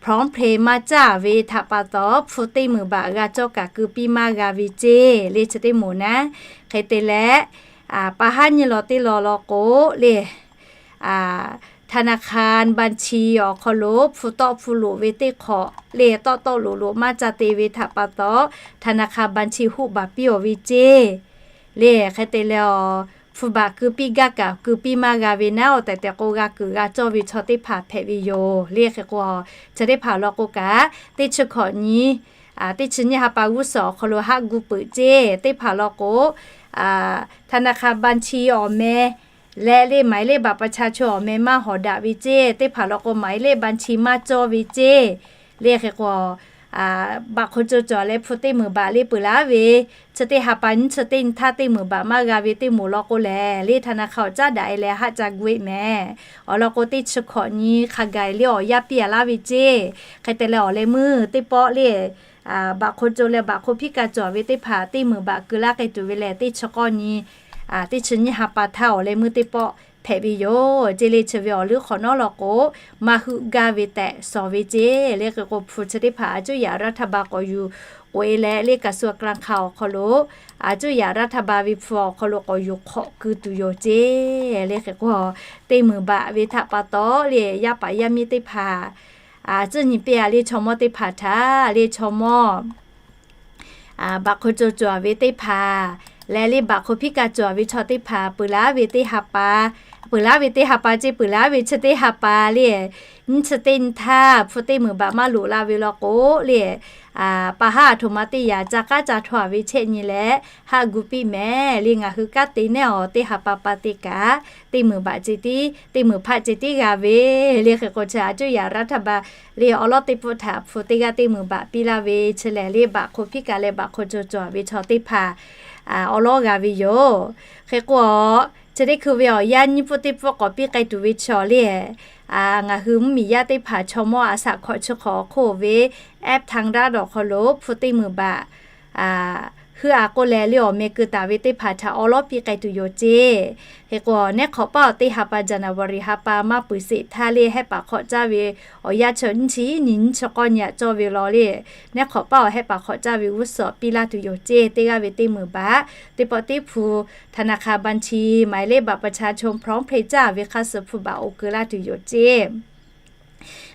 พร้อมเพย์ maˇ caˇ ve htaꞈ pa taw hpu teˇ meunˍ baꞈ g'a cawˇ kaꞈ keu piˇ maˇ g'a ve ceˇ le. Chi teˇ moˍ naˉ, hk'e te leh, pa haˉ nyi law teˇ law law k'o le, ธนาคารบัญชี awˬ hk'aw lo hpu tawˆ hpu loꞈ ve teˇ hk'awꞈ le, tawˆ tawˆ loꞈ loꞈ maˇ ca te ve htaꞈ pa taw, ธนาคารบัญชี huˆ baˬ piˇ awˬ ve ceˇ le. Hk'e te leh, hpu baꞈ keu piˇ gaˇ kaꞈ keu piˇ maˇ g'a ve naˉ, awˬ tehˬ tehˬ k'o g'a kuiˬ g'a cawˇ ve chaw teˇ hpaˍ hpehꞈ ve yoˬ le. Hk'e k'o, chi teˇ hpaˍ law k'o kaꞈ, teˇ chi hkawꞈ nyi, teˇ chi nyiˇ ha pa g'uˇ suhˍ awˬ hk'aw lo haˆ gu peuˬ ceˇ. Teˇ hpaˍ law k'o, ธนาคารบัญชี awˬ meh leh le, หมายเลขบัตรประชาชน awˬ meh maˇ hawˍ daꞈ ve ceˇ. Teˇ hpaˍ law k'o, หมายเลขบัญชี maˇ cawˇ ve ceˇ le. Hk'e k'o, baꞈ hk'oˆ co cawˬ leh hpu teˇ meunˍ baꞈ le peuˬ laˉ ve, chi teˇ ha pa nyiˇ chi teˇ nyi htaˇ teˇ meunˍ baꞈ maˇ g'a ve teˇ moˍ law k'o lehˬ le, ธนาคาร awˬ caˉ daꞈ e leh haˆ ca gu e mehˍ. Awˬ lawn k'o, teˇ chi hkawꞈ nyi hk'a gaˬ le awˬ yaˇ piˇ a laˇ ve ceˇ. Hk'e te leh, awˬ leh meuˇ teˇ pawˆ le, baꞈ hk'oˆ co leh baꞈ hk'oˆ piˇ kaꞈ cawˬ ve teˇ hpaˍ teˇ meunˍ baꞈ keu laˇ k'ai tuˬ ve lehˬ, teˇ chi k'awˇ nyi, teˇ chi nyiˇ ha pa htaˇ awˬ leh meuˇ teˇ pawˆ hpehꞈ ve yoˬ ceˇ le. Chi ve awˬ leuˉ hk'awꞈ nawˉ law k'o, maˇ heuˆ gaˇ ve tehꞈ shawˍ ve ceˇ le. Hk'e k'o, hpu chi teˇ hpaˍ a cuˇ yaꞈ รัฐบาล k'awꞈ yuˬ k'oꞈ e leh le, กระทรวงการคลัง awˬ hk'aw lo a cuˇ yaꞈ รัฐบาล ve hpu awˬ hk'aw lo k'awꞈ yuˬ hk'awꞈ keu tuˬ yoˬ ceˇ le. Hk'e k'o, teˇ meunˍ baꞈ ve htaꞈ pa taw le, yaˇ paˍ yaˇ miˇ teˇ hpaˍ a cuˇ nyi piˇ a le, chaw mawˇ teˇ hpaˍ htaꞈ le, chaw mawˇ baꞈ hk'oˆ co cawˬ ve teˇ hpaˍ leh le, baꞈ hk'oˆ piˇ kaꞈ cawˬ ve chaw teˇ hpaˍ peuˬ laˉ ve teˇ ha pa, peuˬ laˉ ve teˇ ha pa ceˇ, peuˬ laˉ ve chi teˇ ha pa le, nyiˇ chi teˇ nyi htaˇ hpu teˇ meunˍ baꞈ maˇ loꞈ la ve law k'o le, pa haˉ a htoꞈ ma teˇ yanˇ ca k'aˉ ca htaw a ve chehˇ nyi leh haˆ gu piˇ mehˍ le. Ngaˬ hui kanˉ te nehˉ awˬ teˇ ha pa pa te kaꞈ, teˇ meunˍ baꞈ ceˇ tiˉ, teˇ meunˍ hpaˆ ceˇ tiˉ g'a ve le. Hk'e k'o, chi a cuˇ yaꞈ รัฐบาล le awˬ lawn teˇ pawˆ htaꞈ hpu teˇ g'aˇ teˇ meunˍ baꞈ piˇ laˇ ve chi lehˬ le, baꞈ hk'oˆ piˇ kaꞈ leh baꞈ hk'oˆ co cawˬ ve chaw teˇ hpaˍ awˬ lawn g'a ve yoˬ. Hk'e k'o, chi teˇ hkui ve awˬ yanˇ nyiˇ pawˆ teˇ pawˆ k'awꞈ piˇ k'ai tuˬ ve chaw le, ngaˬ hui mvuhˇmiˬ yaˇ teˇ hpaˍ chaw mawˇ a shaꞈ hkawꞈ chi hk'awꞈ awˬ hk'oˆ ve แอปทางรัฐ awˬ hk'aw lo hpu teˇ meunˍ baꞈ heuˆ a k'oˆ leh le, awˬ meh keu taˍ ve teˇ hpaˍ htaꞈ awˬ lawn piˇ k'ai tuˬ yoˬ ceˇ. Hk'e k'o, neˉ hk'awꞈ paˉ awˬ teˇ ha pa January ha pa maˇ peuˬ sheˍ htaˇ le, hehˆ paˍ hk'awꞈ caˇ ve awˬ yanˇ chi nyiˇ chi nyiˇ chi k'awˇ nyi a cawˇ ve law le, neˉ hk'awꞈ paˉ awˬ hehˆ paˍ hk'awꞈ caˇ ve g'uˇ suhˍ piˇ laˇ tuˬ yoˬ ceˇ. Teˇ g'aˇ ve teˇ meunˍ baꞈ, teˇ pawˆ teˇ hpu ธนาคารบัญชี หมายเลขบัตรประชาชน พร้อมเพย์ caˇ ve hk'a suh hpu baꞈ oˇ keu laˇ tuˬ yoˬ ceˇ.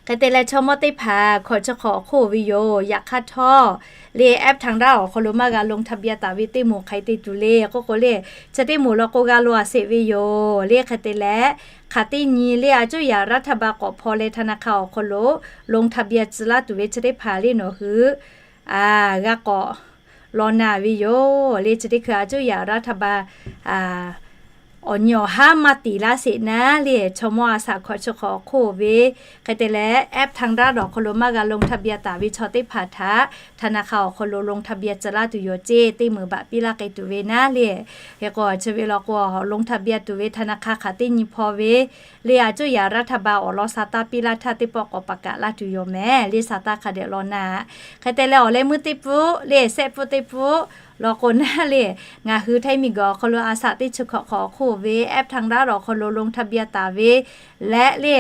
Hk'e te leh, chaw mawˇ teˇ hpaˍ hkawꞈ chi hk'awꞈ awˬ hk'oˆ ve yoˬ. Yaꞈ hk'aˇ htawˇ le, แอปทางรัฐ awˬ hk'aw lo maˇ g'a ลงทะเบียน taˍ ve teˇ moˍ hk'aˬ hk'e te tuˬ le k'oˆ k'o le, chi teˇ moˍ law k'o g'a lo a sheˍ ve yoˬ le. Hk'e te leh, hk'aˬ teˇ nyi le a cuˇ yaꞈ รัฐบาล k'awꞈ hpaw leh ธนาคาร awˬ hk'aw lo ลงทะเบียน tcuh laˇ tuˬ ve chi teˇ hpaˍ le nawˬ hui g'a k'awꞈ law na ve yoˬ le. Chi teˇ hkui a cuˇ yaꞈ รัฐบาล awˬ nyi awˬ haˉ maˇ tiˍ laˇ sheˍ naˉ le, chaw mawˇ a shaꞈ hkawꞈ chi hk'awꞈ awˬ hk'oˆ ve, hk'e te leh แอปทางรัฐ awˬ hk'aw lo maˇ g'a ลงทะเบียน taˍ ve chaw teˇ hpaˍ htaꞈ ธนาคาร awˬ hk'aw lo ลงทะเบียน tcuh laˇ tuˬ yoˬ ceˇ, teˇ meunˍ baꞈ piˇ laˇ k'ai tuˬ ve naˉ le. Hk'e k'o, chi ve law k'o, ลงทะเบียน tuˬ ve ธนาคาร hk'aˬ teˇ nyi hpaw ve le a cuˇ yaꞈ รัฐบาล awˬ lawn sa taˇ piˇ laˇ htaˇ teˇ pawˆ k'awꞈ paˍ kaꞈ laˇ tuˬ yoˬ mehˍ le, sa taˇ hk'a dehꞈ law na. Hk'e te leh, awˬ leh meuˇ teˇ pfuhˆ le, sehˆ pfuhˆ teˇ pfuhˆ law k'o naˉ le, ngaˬ hui ไทย miˬguiˬ awˬ hk'aw lo a shaꞈ teˇ chi hk'awꞈ hk'awꞈ awˬ hk'oˆ ve แอปทางรัฐ awˬ hk'aw lo ลงทะเบียน taˍ ve leh le,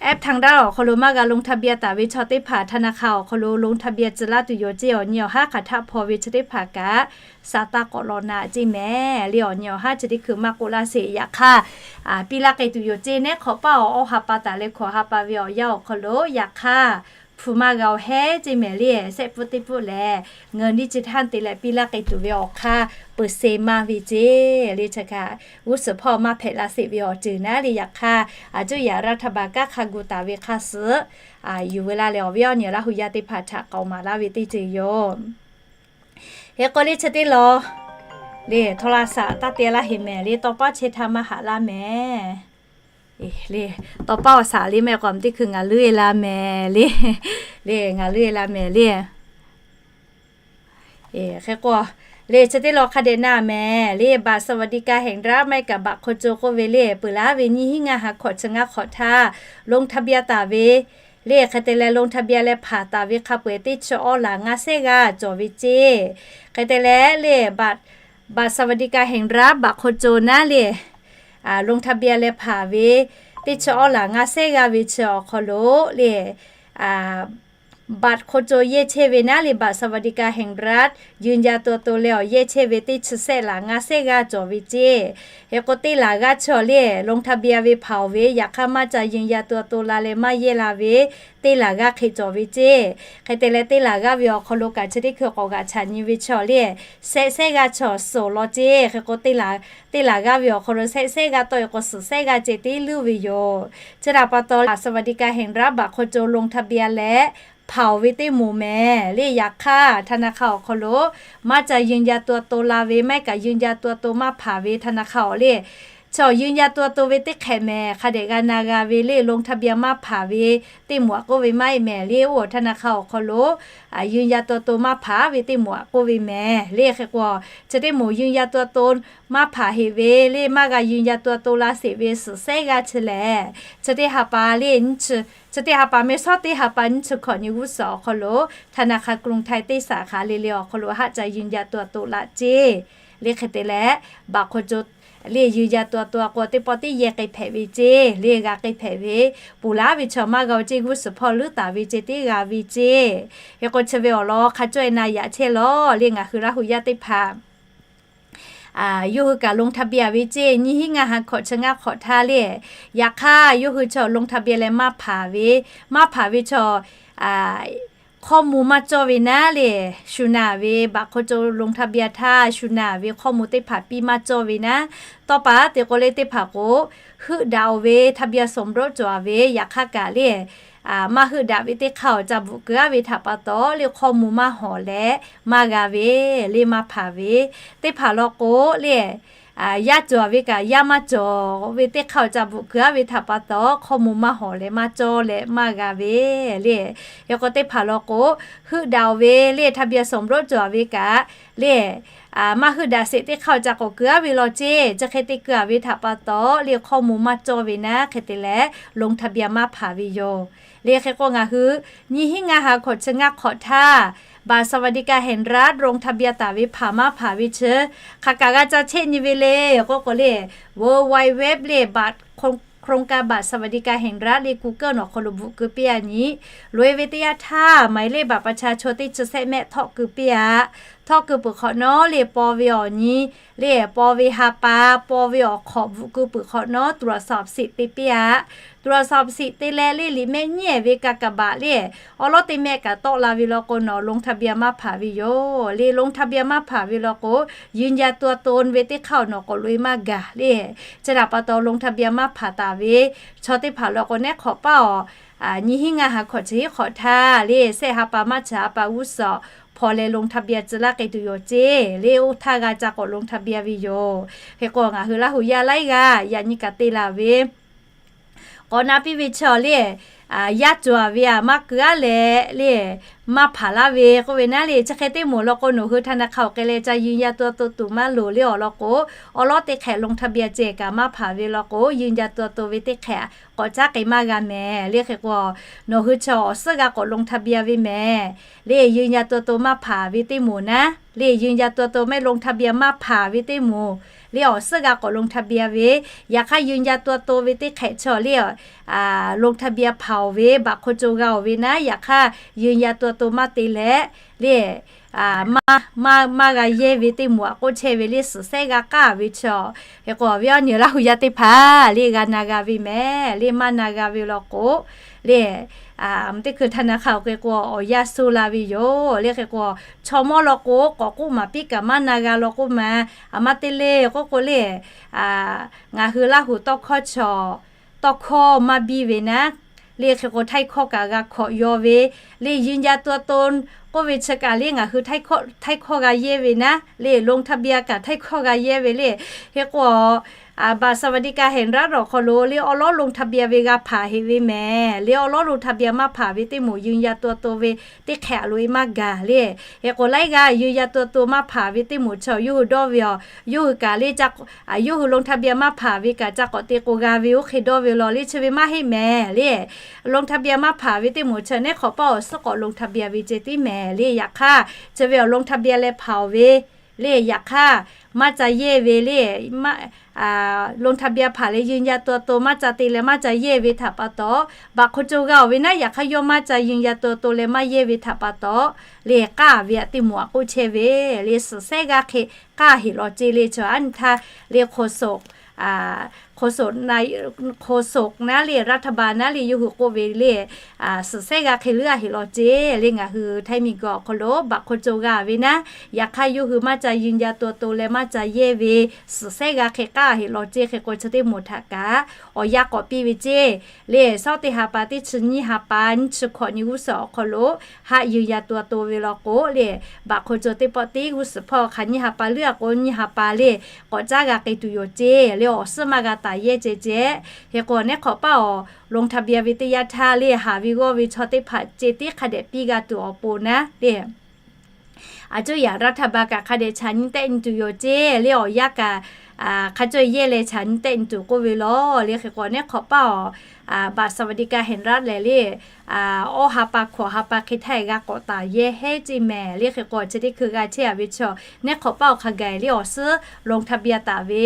แอปทางรัฐ awˬ hk'aw lo maˇ g'a ลงทะเบียน taˍ ve chaw teˇ hpaˍ ธนาคาร awˬ hk'aw lo ลงทะเบียน tcuh laˇ tuˬ yoˬ ceˇ, awˬ nyi awˬ haˉ hk'aˬ htaˆ hpaw ve chi teˇ hpaˍ kaꞈ sa taˇ k'awꞈ law na ceˇ mehˍ le. Awˬ nyi awˬ haˉ chi teˇ hkui maˇ k'oˆ laˇ sheˍ. Yaꞈ hk'aˇ, piˇ laˇ k'ai tuˬ yoˬ ceˇ. Neˉ hk'awꞈ paˉ awˬ awˇ ha pa taˍ leh hkawꞈ ha pa ve awˬ yanˇ awˬ hk'aw lo yaꞈ hk'aˇ hpu maˇ g'a-o hehˉ ceˇ mehˍ le. Shehˆ pfuhˇ teˇ pfuhˇ lehˬ, เงินดิจิทัล te leh piˇ laˇ k'ai tuˬ ve awˬ hk'aˇ เปอร์เซ็นต์ maˇ ve ceˇ le. Chi kaꞈ g'uˇ suhˍ hpawˇ maˇ hpehꞈ la sheˍ ve awˬ ceuˬ naˉ le. Yaꞈ hk'aˇ, a cuˇ yaꞈ รัฐบาล kaˇ hk'a gu taˍ ve hk'a suhˍ yuˬ ve la leh, awˬ viˉ awˬ nyi Laˇ hu yaˇ teˇ hpaˍ htaꞈ k'aoˍ maˍ laˇ ve teˇ ceuˬ yoˬ. Hk'e k'o le chi teˇ lawˬ le, โทรศัพท์ taˇ te laˇ heˍ mehˍ le. Tawˇ paˉ chehˇ htaˇ maˇ haꞈ laˇ mehˍ le. Tawˇ paˉ awˬ shaˍ le mehˆ k'awꞈ teˇ hkui ngaˬ leuˉ e la mehˍ le. Le ngaˬ leuˉ e la mehˍ le. Hk'e k'o le chi teˇ lawˬ hk'a dehꞈ na mehˍ le, บัตรสวัสดิการแห่งรัฐ maˇ heˆ kaꞈ บัตรคนจน k'oˆ ve le, peuˬ laˇ ve nyiˇ hinˉ ngaˇ ha hkawꞈ chi ngaˇ hk'awꞈ htaˇ ลงทะเบียน taˍ ve le. Hk'e te leh ลงทะเบียน leh hpanˍ taˍ ve hk'a peu-eˬ teˇ chi awˉ laˬ ngaˇ sehˉ g'aˇ cawˬ ve ceˇ. Hk'e te leh le, บัตรสวัสดิการแห่งรัฐ บัตรคนจน naˉ le, ลงทะเบียน leh hpanˍ ve teˇ chi awˉ laˬ ngaˇ sehˉ g'aˇ ve chi awˬ hk'aw lo le, บัตรคนจน yehˇ chehˇ ve naˉ le, บัตรสวัสดิการแห่งรัฐ ยืนยันตัวตน leh awˬ yehˇ chehˇ ve teˇ chi sehˆ laˬ ngaˇ sehˉ g'aˇ cawˬ ve ceˇ. Hk'e k'o teˇ laˬ g'aˇ chi awˬ le, ลงทะเบียน ve hpanˍ-oˬ ve, yaꞈ hk'aˇ maˇ ca ยืนยันตัวตน la leh maˇ yehˇ la ve teˇ laˬ g'aˇ hk'e cawˬ ve ceˇ. Hk'e te leh teˇ laˬ g'aˇ ve awˬ hk'aw lo kaꞈ chi teˇ hkui k'awꞈ g'aꞈ chaꞈ nyi ve chi awˬ le, sehˆ sehˉ g'aˇ chi awˬ suhˍ law ceˇ. Hk'e k'o teˇ laˬ g'aˇ ve awˬ hk'aw lo sehˆ sehˉ g'aˇ tawˆ e k'o suhˍ sehˉ ghaˇ ceh tiˉ luˇ ve yoˬ. Chi htaꞈ pa taw, บัตรสวัสดิการแห่งรัฐ บัตรคนจน ลงทะเบียน leh hpanˍ-oˬ ve teˇ moˍ mehˍ le. Yaꞈ hk'aˇ ธนาคาร awˬ hk'aw lo maˇ ca ยืนยันตัวตน la ve, maˇ heˆ kaꞈ ยืนยันตัวตน maˇ hpanˍ ve ธนาคาร awˬ le, chi awˬ ยืนยันตัวตน ve teˇ hk'ehꞈ mehˍ. Hk'a dehꞈ g'a na g'a ve le, ลงทะเบียน maˇ hpanˍ ve teˇ moˍ aꞈ k'oˆ ve maˇ heˆ mehˍ le. Oˇ ธนาคาร awˬ hk'aw lo ยืนยันตัวตน maˇ hpanˍ ve teˇ moˍ aꞈ k'oˆ ve mehˍ le. Hk'e k'o, chi teˇ moˍ ยืนยันตัวตน maˇ hpanˍ heꞈ ve le, maˇ g'a ยืนยันตัวตน la sheˍ ve suhˍ sehˉ g'aˇ chi lehˬ, chi teˇ ha pa le, chi teˇ ha pa mehˍ shawˉ teˇ ha pa nyiˇ chi hkawꞈ nyi g'uˇ suhˍ awˬ hk'aw lo ธนาคารกรุงไทย teˇ saˍ hk'aˬ le le awˬ hk'aw lo haˆ ca ยืนยันตัวตน la ceˇ le. Hk'e te leh บัตรคนจน le ยืนยันตัวตน k'o teˇ pawˆ teˇ yehˇ k'ai hpehꞈ ve ceˇ le, g'a k'ai hpehꞈ ve, ponˬ laˇ ve chaw maˇ g'a-o ceˇ, g'uˇ suhˍ hpawˇ leuˉ taˍ ve ceh tiˉ g'a ve ceˇ. Hk'e k'o chi ve awˬ lawn hk'a cawˇ e na yaꞈ chehˇ lawˬ le, ngaˬ hui Laˇ hu yaˇ teˇ hpaˍ yawˇ hui kaꞈ ลงทะเบียน ve ceˇ, nyiˇ hinˉ ngaˇ ha hkawꞈ chi ngaˇ hk'awꞈ htaˇ le. Yaꞈ hk'aˇ yawˇ hui chaw ลงทะเบียน leh maˇ hpanˍ ve, maˇ hpanˍ ve chaw hkawˇ mvuh maˇ cawˇ ve naˉ le, shu naˬ ve บัตรคนจน ลงทะเบียน htaˇ shu naˬ ve hkawˇ mvuh teˇ hpaˍ piˇ maˇ cawˇ ve naˉ, tawˇ pa te k'o le teˇ hpaˍ k'o, heuˆ daꞈ-oˬ ve ทะเบียนสมรส cawˬ ve, yaꞈ hk'aˇ kaꞈ le, maˇ heuˆ daꞈ ve teˇ hk'aˇ awˬ ca bvuhꞈ keu-a ve htaꞈ pa taw le, hkawˇ mvuh maˇ hawˍ leh maˇ g'a ve le, maˇ hpanˍ ve teˇ hpaˍ law k'o le, yaˇ cawˬ ve kaꞈ yaˇ maˇ cawˬ ve teˇ hk'aˇ awˬ ca bvuhꞈ keu-a ve htaꞈ pa taw hkawˇ mvuh maˇ hawˍ leh maˇ cawˇ leh maˇ g'a ve le. Hk'e k'o teˇ hpaˍ law k'o, heuˆ daꞈ-oˬ ve le, ทะเบียนสมรส cawˬ ve kaꞈ le, maˇ heuˆ daꞈ sheˍ teˇ hk'aˇ awˬ ca k'awꞈ keu-a ve law ceˇ, chi hk'e te keu-a ve htaꞈ pa taw le, hkawˇ mvuh maˇ cawˇ ve naˉ, hk'e te leh ลงทะเบียน maˇ hpanˍ ve yoˬ le. Hk'e k'o ngaˬ hui nyiˇ hinˉ ngaˇ ha hkawꞈ chi ngaˇ hk'awꞈ htaˇ บัตรสวัสดิการแห่งรัฐ ลงทะเบียน taˍ ve hpanˍ maˇ hpanˍ ve chi hk'aˬ kaꞈ g'a ca chehˇ nyi ve le k'oˆ k'o le, เว็บไซต์ le บัตร โครงการบัตรสวัสดิการแห่งรัฐ le Google awˬ hk'aw lo bvuhꞈ keu piˇ-a nyi, loꞈ-e ve teˇ yanˇ htaˇ หมายเลขบัตรประชาชน teˇ chi sehˆ mehˆ htawˆ keu piˇ-a. Htawˆ keu peuˬ hk'awꞈ nawˉ le paw ve awˬ nyi le, paw ve ha pa, paw ve awˬ hk'awꞈ bvuhꞈ keu peuˬ hk'awꞈ nawˉ ตรวจสอบสิทธิ์ te piˇ-a. ตรวจสอบสิทธิ์ te leh le liꞈ mehˆ nyiˉ-ehˍ ve กากบาท le awˉ lawˉ teˇ mehˆ kaꞈ tawˆ la ve law k'o nawˬ ลงทะเบียน maˇ hpanˍ ve yoˬ le. ลงทะเบียน maˇ hpanˍ ve law k'o, ยืนยันตัวตน ve teˇ hk'aˇ awˬ nawˬ k'awꞈ loꞈ-e maˇ gaˬ le. Chi htaꞈ pa taw ลงทะเบียน maˇ hpanˍ taˍ ve chaw teˇ hpaˍ law k'o, neˉ hk'awꞈ paˇ awˬ nyiˇ hinˉ ngaˇ ha hkawꞈ chi hiˉ hk'awꞈ htaˇ le, sehˆ ha pa maˇ chi ha pa g'uˇ suhˍ hpaw leh ลงทะเบียน tcuh laˇ k'ai tuˬ yoˬ ceˇ le. Oˇ htaˇ g'a ca k'awꞈ ลงทะเบียน ve yoˬ. Hk'e k'o ngaˬ hui Laˇ hu yaˇ laiˉ g'aˇ yaꞈ nyi kaꞈ te laˬ ve k'awꞈ na piˇ ve chaw le, yaˇ cawˬ ve-a maˇ keu-a leh le, maˇ hpanˍ laˇ ve k'oˆ ve naˉ le, chi hk'e teˇ moˍ law k'o nawˬ hui ธนาคาร awˬ k'ai leh ca ยืนยันตัวตน tuˬ maˇ loˍ le awˬ lawn k'o, awˉ lawˉ teˇ hk'ehꞈ ลงทะเบียน ceh kaꞈ maˇ hpanˍ ve law k'o, ยืนยันตัวตน ve teˇ hk'ehꞈ k'awꞈ caˉ k'ai maˇ g'a mehˍ le. Hk'e k'o nawˬ hui chaw awˬ suhˉ g'a k'awꞈ ลงทะเบียน ve mehˍ le. ยืนยันตัวตน maˇ hpanˍ ve teˇ moˍ naˉ le, ยืนยันตัวตน maˇ ลงทะเบียน maˇ hpanˍ ve teˇ moˍ le awˬ suhˉ g'a k'awꞈ ลงทะเบียน ve, yaꞈ hk'aˇ ยืนยันตัวตน ve teˇ hk'ehꞈ chaw le ลงทะเบียน hpanˍ-oˬ ve บัตรคนจน g'a-oˬ ve naˉ, yaꞈ hk'aˇ ยืนยันตัวตน maˇ te leh le, maˇ g'a yehˇ ve teˇ moˍ aꞈ k'oˆ chehˇ ve le, suhˍ sehˉ g'a k'aˇ ve chi. Hk'e k'o, awˬ viˉ awˬ nyi Laˇ hu yaˇ teˇ hpaˍ le, g'a na g'a ve mehˍ le, maˇ na g'a ve law k'o le, teˇ hkui htaˇ na hk'a awˬ hk'e k'o awˬ yanˇ suh la ve yoˬ le. Hk'e k'o, chaw mawˇ law k'o k'awꞈ k'oˆ maˍ piˇ kaꞈ maˇ na g'a law k'oˆ ma. A ma te le k'oˆ k'o le, ngaˬ hui Laˇ hu tawˇ hkawˇ chaw tawˇ hkawˇ maˇ biˇ ve naˉ le, hk'e k'o htaiˇ hkawˇ kaꞈ g'a hkawꞈ yaw ve le, ยืนยันตัวตน k'oˆ ve chi kaꞈ le ngaˬ hui htaiˇ hkawˇ g'a yehˇ ve naˉ le, ลงทะเบียน kaꞈ htaiˇ hkawˇ g'a yehˇ ve le. Hk'e k'o, บัตรสวัสดิการแห่งรัฐ awˬ hk'aw lo le awˉ lawˉ ลงทะเบียน ve g'a hpanˍ heꞈ ve mehˍ le, awˉ lawˉ ลงทะเบียน maˇ hpanˍ ve teˇ moˍ ยืนยันตัวตน ve teˇ hk'ehꞈ loꞈ e maˇ gaˬ le. Hk'e k'o laiˉ g'aˇ ยืนยันตัวตน maˇ hpanˍ ve teˇ moˍ chi yawˇ hui dawˇ ve aˬ, yawˇ hui kaꞈ le, yawˇ hui ลงทะเบียน maˇ hpanˍ ve kaꞈ ca k'awꞈ te k'o g'a ve oˇ hk'e dawˇ ve law le, chi ve maˇ heˆ mehˍ le. ลงทะเบียน maˇ hpanˍ ve teˇ moˍ chi neˉ hk'awꞈ paˇ awˬ suhˉ k'awꞈ ลงทะเบียน ve ceh tiˉ mehˍ le. Yaꞈ hk'aˇ chi ve awˬ ลงทะเบียน leh hpanˍ ve le, yaꞈ hk'aˇ maˇ ca yehˇ ve le, ลงทะเบียน hpanˍ leh ยืนยันตัวตน maˇ ca te leh maˇ ca yehˇ ve htaꞈ pa taw, บัตรคนจน g'a-oˬ ve naˉ, yaꞈ hk'aˇ yawˇ maˇ ca ยืนยันตัวตน leh maˇ yehˇ ve htaꞈ pa taw le, k'aˇ ve aꞈ teˇ moˍ aꞈ k'oˆ chehˇ ve le, suhˍ sehˉ g'aˇ hk'e k'aˇ heꞈ law ceˇ le. Chi aˉ nyi htaˇ le, โฆษก naˉ le, รัฐบาล naˉ le, yawˇ hui k'oˆ ve le, suhˍ sehˉ g'aˇ hk'e leuˉ a heꞈ law ceˇ le. Ngaˬ hui htaiˇ miˬ guiˬ awˬ hk'aw lo บัตรคนจน g'a ve naˉ, yaꞈ hk'aˇ yawˇ hui maˇ ca ยืนยันตัวตน leh maˇ ca yehˇ ve, suhˍ sehˉ g'aˇ hk'e k'aˇ heꞈ law ceˇ. Hk'e k'o chi teˇ moˍ htaꞈ kaꞈ awˬ yanˇ k'awꞈ piˇ ve ceˇ le. Sawˉ teˇ ha pa teˇ chi nyiˇ ha pa nyiˇ chi hkawꞈ nyi g'uˇ suhˍ awˬ hk'aw lo haˆ ยืนยันตัวตน ve law k'o le, บัตรคนจน teˇ pawˆ tiˉ g'uˇ suhˍ hpawˇ hk'aˬ nyiˇ ha pa leuˉ a k'o nyiˇ ha pa le k'awꞈ caˉ g'a k'ai tuˬ yoˬ ceˇ le. Awˬ suhˉ maˇ g'a taˍ yehˇ ceh ceh. Hk'e k'o neˉ hk'awꞈ paˇ awˬ ลงทะเบียน ve teˇ yanˇ htaˇ le, haˍ ve g'awˇ ve chaw teˇ hpaˍ ceh tiˉ hk'a dehꞈ piˇ g'a tuˬ awˬ pon naˉ le, อาจจะอยาก รัฐบาล kaꞈ hk'a dehꞈ chaꞈ nyi tehˆ nyi tuˬ yoˬ ceˇ le. Awˬ yanˇ kaꞈ hk'a cawˇ yehˇ leh chaꞈ nyi tehˆ nyi tuˬ k'oˆ ve law le. Hk'e k'o neˉ hk'awꞈ paˇ awˬ บัตรสวัสดิการแห่งรัฐ lehˬ le, awˇ ha pa hkawꞈ ha pa hk'e htaˇ g'a k'awꞈ taˍ yehˇ heˉ ceˇ mehˍ le. Hk'e k'o chi teˇ hkui g'a chehˇ a ve chaw neˉ hk'awꞈ paˇ awˬ hk'a gaˬ le awˬ suhˉ ลงทะเบียน taˍ ve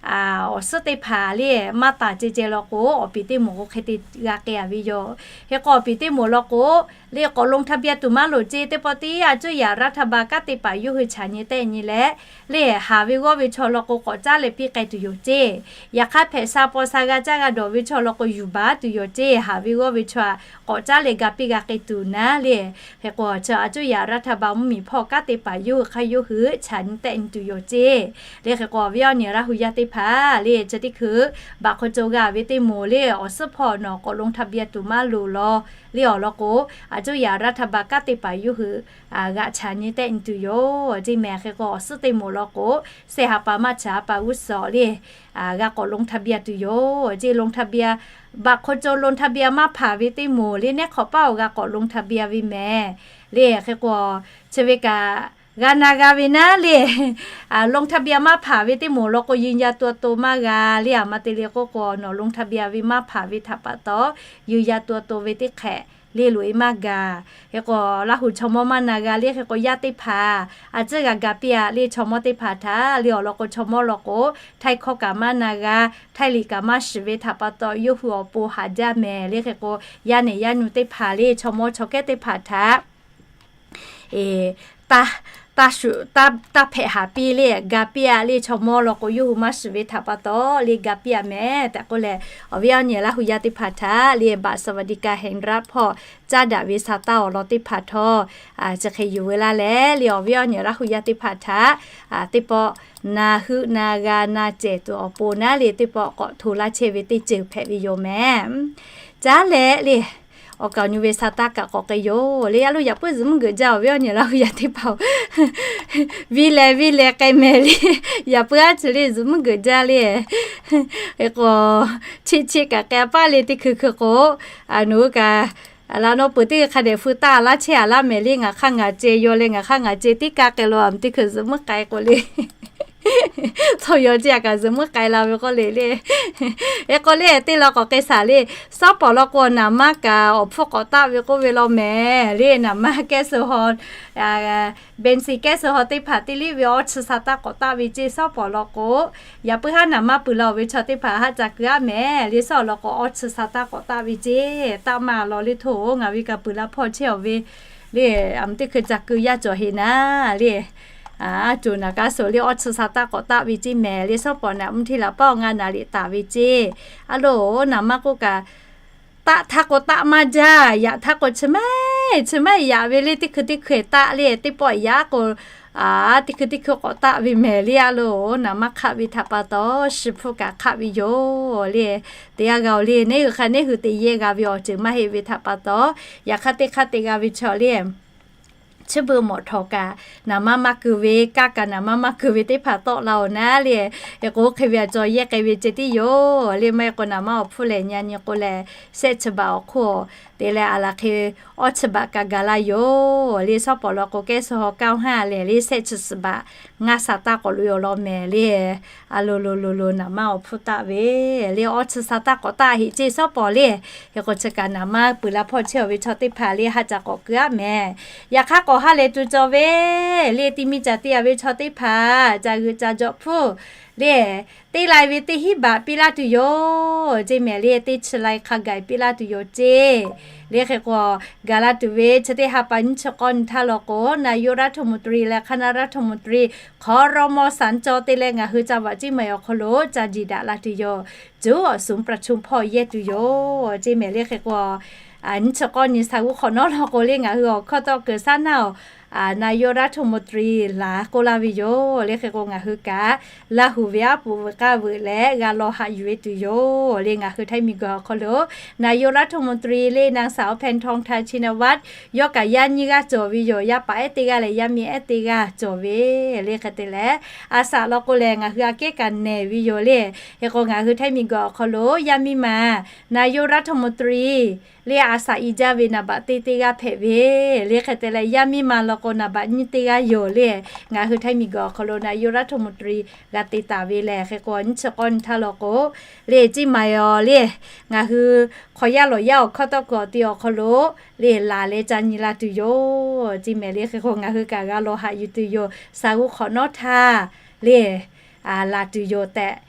awˬ suhˉ teˇ hpaˍ le maˇ taˍ ceh ceh law k'o, awˬ piˍ teˇ moˍ k'o hk'e te g'a k'ai a ve yoˬ. Hk'e k'o awˬ piˍ teʼ moˍ law k'o le, k'awꞈ ลงทะเบียน tuˬ maˇ loˍ ceˇ. Teˇ pawˆ tiˉ a cuˇ yaꞈ รัฐบาล kanˉ te paˍ yawˇ hui chaꞈ nyi tehˆ nyi leh le, haˍ ve g'awˇ ve chaw law k'o k'awꞈ caˉ leh piˇ k'ai tuˬ yoˬ ceˇ. Yaꞈ hk'aˇ hpehꞈ sha paw sha g'a caˇ g'a dawˬ ve chaw law k'o yuˬ baˬ tuˬ yoˬ ceˇ. Haˍ ve g'awˇ ve chaw aꞈ k'awꞈ caˉ leh ga piˇ g'a k'ai tuˬ naˉ le. Hk'e k'o chi a cuˇ yaꞈ รัฐบาล mvuhˇmiˬ hpawˇ kanˉ te paˍ yawˇ hui hk'aˇ yawˇ hui chaꞈ nyi tehˆ nyi tuˬ yoˬ ceˇ. Le hk'e k'o awˬ viˉ awˬ nyi Laˇ hu yaˇ teˇ hpaˍ le, chi teˇ hkui บัตรคนจน g'a ve teˇ moˍ le awˬ suhˉ hpawˇ nawˬ k'awꞈ ลงทะเบียน tuˬ maˇ loˍ law le awˬ lawn k'o, a cuˇ yaꞈ รัฐบาล kanˉ te paˍ yawˇ hui g'aꞈ chaꞈ nyi tehˆ nyi tuˬ yoˬ ceˇ mehˍ. Hk'e k'o awˬ suhˉ teˇ moˍ law k'o, shehˆ ha pa maˇ chi ha pa g'uˇ suhˍ le, g'a k'awꞈ ลงทะเบียน tuˬ yoˬ ceˇ. ลงทะเบียน บัตรคนจน ลงทะเบียน maˇ hpanˍ ve teˇ moˍ le neˉ hk'awꞈ paˇ awˬ g'a k'awꞈ ลงทะเบียน ve mehˍ le. Hk'e k'o chi ve kaꞈ g'a na g'a ve naˉ le, ลงทะเบียน maˇ hpanˍ ve teˇ moˍ law k'o ยืนยันตัวตน maˇ g'a le. A ma te le k'oˆ k'o nawˬ ลงทะเบียน ve maˇ hpanˍ ve htaꞈ pa taw ยืนยันตัวตน ve teˇ hk'ehꞈ le loꞈ e maˇ gaˬ. Hk'e k'o Laˇ hu chaw mawˇ maˇ na g'a le. Hk'e k'o yaˇ teˇ hpaˍ a ciˉ g'a ga piˇ a le chaw mawˇ teˇ hpaˍ htaꞈ le awˬ lawn k'o chaw mawˇ law k'o htaiˇ hkawˇ kaꞈ maˇ na g'a, htaiˇ liꞈ kaꞈ maˇ shiˍ ve htaꞈ pa taw yawˇ hui awˬ pon haꞈ jaˇ mehˍ le. Hk'e k'o yaˇ nehˬ yaˇ nyu teˇ hpaˍ le chaw mawˇ chaw kehˉ teˇ hpaˍ htaꞈ taˇ shuˍ, taˇ hpehꞈ haˍ piˇ le, ga piˇ a le chaw mawˇ law k'o yawˇ hui maˇ shiˍ ve htaꞈ pa taw le ga piˇ a mehˍ tehꞈ k'oˆ leh, awˬ viˉ awˬ nyi Laˇ hu yaˇ teˇ hpaˍ htaꞈ le บัตรสวัสดิการแห่งรัฐ hpawˇ caˉ daꞈ ve sa taˇ awˬ lawn teˇ hpaˍ htawˇ chi hk'e yuˬ veu laˇ leh le awˬ viˉ awˬ nyi Laˇ hu yaˇ teˇ hpaˍ htaꞈ teˇ pawˆ na heuˆ na g'a na cehˬ tuˬ awˬ pon naˉ le teˇ pawˆ k'awꞈ hto laˇ chehˇ ve teˇ ceuˬ hpehꞈ ve yoˬ mehˍ. Caˉ leh le awˬ kaˍ awˬ nyi ve sa taˇ kaꞈ k'awꞈ k'ai yoˬ le. A lo yaꞈ puiˉ zuhꞈ mvuhˇ geuꞈ jaˇ awˬ viˉ awˬ nyi Laˇ hu yaˇ teˇ hpaˍ-oˬ, viˇ leh viˇ leh k'ai mehˍ le. Yaꞈ puiˉ aˉ chi le zuhꞈ mvuhˇ geuꞈ jaˇ le. Hk'e k'o, cheˇ cheˇ kaꞈ k'ai a paˇ le teˇ hkui hkui k'o, nawˬ hui kaꞈ laꞈ naw peuˬ teˇ hkui hk'a dehꞈ feu taˇ laˇ chehˇ a laˇ mehˍ le. Ngaˬ hk'aˇ ngaˬ ceh yaw leh ngaˬ hk'aˇ ngaˬ ceh tiˉ kaˇ k'ai lo a teˇ hkui zuhꞈ mvuhˇ k'ai k'o le, tcuh yaw ceh a kaꞈ zuhꞈ mvuhˇ k'ai la ve k'oˆ le le. Hk'e k'o le teˇ law k'awꞈ k'ai shaˍ le, sawˉ pawˍ law k'o naˍ manˇ kaꞈ awˬ hpfuhˇ k'awꞈ taˆ ve k'oˆ ve law mehˍ le. Naˍ manˇ kehˉ suh haw, เบนซิน kehˉ suh haw teˇ hpaˍ teˇ liˇ ve awˇ chi sa taˇ k'awꞈ taˆ ve ceˇ. Sawˉ pawˍ law k'o yaꞈ puiˉ haˉ naˍ manˇ peuˬ la-oˬ ve chaw teˇ hpaˍ haˆ ca keu aˉ mehˍ le. Sawˉ pawˍ law k'o awˇ chi sa taˇ k'awꞈ taˆ ve ceˇ. Taˆ maˇ law le htoˇ ngaˬ ve kaꞈ peuˬ la hpawˇ chehˇ awˬ ve le, aˬ mvuh teˇ hkui ca keu yaˇ cawˬ heꞈ naˉ le. Aˬ, aˬ, coˬ naˬ kaˉ suhˍ le awˇ chi sa taˇ k'awꞈ taˆ ve ceˇ mehˍ le. Shawˉ pawˍ naꞈ mvuhˇ hteˇ laꞈ paˇ awˬ ngaˇ naˍ riˍ taˍ ve ceˇ. A loˬ, naˍ maˇ k'oˆ kaꞈ, taˆ htaˇ k'o taˆ maˇ jaˇ, yaꞈ htaˇ k'o chi maiˇ chi maiˇ yaꞈ ve le. Teˇ hkui teˇ hkui taˆ le, teˇ pawˆ yaꞈ k'o, aˬ, teˇ hkui teˇ hkui k'awꞈ taˆ ve mehˍ le. A loˬ, naˍ maˇ hk'aˆ ve htaꞈ pa taw, shi hpuˇ kaꞈ hk'aˆ ve yoˬ le. Teˇ g'aˇ g'a-oˬ le, neˇ hui hk'a neˇ hui te yehˇ g'a ve awˬ ceuˬ maˇ heˆ ve htaꞈ pa taw, yaꞈ hk'aˇ teˇ hk'aˇ te g'a ve chaw le, chi beuꞈ mawꞈ htawˍ kaꞈ naˍ maˇ maˇ keu ve, kaˇ kaꞈ naˍ maˇ maˇ keu ve teˇ hpaˍ tawˆ la-oˬ naˉ le. Hk'e k'o, hk'e ve aꞈ caw yehˇ k'ai ve ceh tiˉ yoˬ le. Maˇ heˆ k'o, naˍ maˇ awˬ hpfuhˇ lehˬ, nyi nyi k'o lehˬ, shehˆ chi baꞈ awˬ hk'oˆ te leh aˬ laˬ hk'e awˇ chi baꞈ kaꞈ gaˬ la yoˬ le. Shawˉ pawˍ law k'o, kehˉ suh haw kaˇ haˇ lehˬ le, shehˆ chi suhˍ baꞈ ngaˇ sa taˇ k'awꞈ loꞈ-e awˬ lawn mehˍ le. A loˬ loˬ loˬ loˬ, naˍ maˇ awˬ hpfuhˇ taˆ ve le, awˇ chi sa taˇ k'awꞈ taˆ heꞈ ceˇ. Shawˉ pawˍ le, hk'e k'o, chi kaꞈ naˍ maˇ peuˬ la hpawˇ chehˇ-aˬ ve chaw teˇ hpaˍ le, ha ca k'awꞈ keu aˉ mehˍ. Yaꞈ hk'aˇ k'awꞈ ha lehˬ tuˬ cawˬ ve le, ti mi caˬ te-a ve chaw teˇ hpaˍ, caˬ g'euꞈ caˬ jawꞈ hpfuhˇ le, teˇ lai ve teˇ hinˉ baꞈ piˇ laˇ tuˬ yoˬ ceˇ mehˍ le. Teˇ chi lai hk'a gaˬ piˇ laˇ tuˬ yoˬ ceˇ le. Hk'e k'o, gaˬ la tuˬ ve chi teˇ ha pa nyiˇ chi k'awˇ nyi htaˇ law k'o, นายกรัฐมนตรี leh คณะรัฐมนตรี ครม.สัญจร te leh ngaˬ hui ca vaꞈ ceˇ maˬ awˬ hk'aw lo ca jiˬ daꞈ la tuˬ yoˬ. Cuˇ awˬ suˍ ประชุม hpawˇ yehˇ tuˬ yoˬ ceˇ mehˍ le. Hk'e k'o, nyiˇ chi k'awˇ nyi sa g'uˇ hk'awꞈ nawˉ law k'o le, ngaˬ hui awˬ hkawˇ tawˆ keu saˉ naˇ-oˬ, นายกรัฐมนตรี laˬ k'oˆ laˇ ve yoˬ le. Hk'e k'o, ngaˬ hui kaꞈ Laˇ huˍ ve aˉ poꞈ veuꞈ k'aˇ veuꞈ leh g'a law haꞈ yuˬ ve tuˬ yoˬ le. Ngaˬ hui Htaiˇ miˬguiˬ awˬ hk'aw lo นายกรัฐมนตรี le นางสาว แพทองธาร ชินวัตร yawˇ kaꞈ yaˇ nyiˇ g'aˇ cawˬ ve yoˬ. Yaˇ paˍ ehˉ teˇ g'aˇ leh yaˇ miˇ ehˉ teˇ g'aˇ cawˬ ve le. Hk'e te leh, aˬ saꞈ law k'o lehˬ, ngaˬ hui aꞈ kehˉ kaꞈ nehˬ ve yoˬ le. Hk'e k'o, ngaˬ hui Htaiˇ miˬguiˬ awˬ hk'aw lo yaˇ miˇ ma นายกรัฐมนตรี le aˬ saꞈ i jaˇ ve naˍ baꞈ teˇ teˇ g'aˇ hpehꞈ ve le. Hk'e te leh, yaˇ miˇ ma law k'o naˍ baꞈ nyiˇ teˇ g'aˇ yoˬ le. Ngaˬ hui Htaiˇ miˬguiˬ awˬ hk'aw lo นายกรัฐมนตรี g'a te taˍ ve lehˬ, hk'e k'o, nyiˇ chi k'awˇ nyi htaˇ law k'o le, ceˇ maˬ awˬ le, ngaˬ hui hk'aw yaˇ lawˬ yaˇ awˬ hkawˇ tawˆ keu awˬ ti awˬ hk'aw lo le, laˬ leh ca nyi la tuˬ yoˬ ceˇ mehˍ le. Hk'e k'o, ngaˬ hui kaꞈ g'a law haꞈ yuˬ tuˬ yoˬ. Sa g'uˇ hk'awꞈ nawˉ htaˇ le, laˬ tuˬ yoˬ tehꞈ,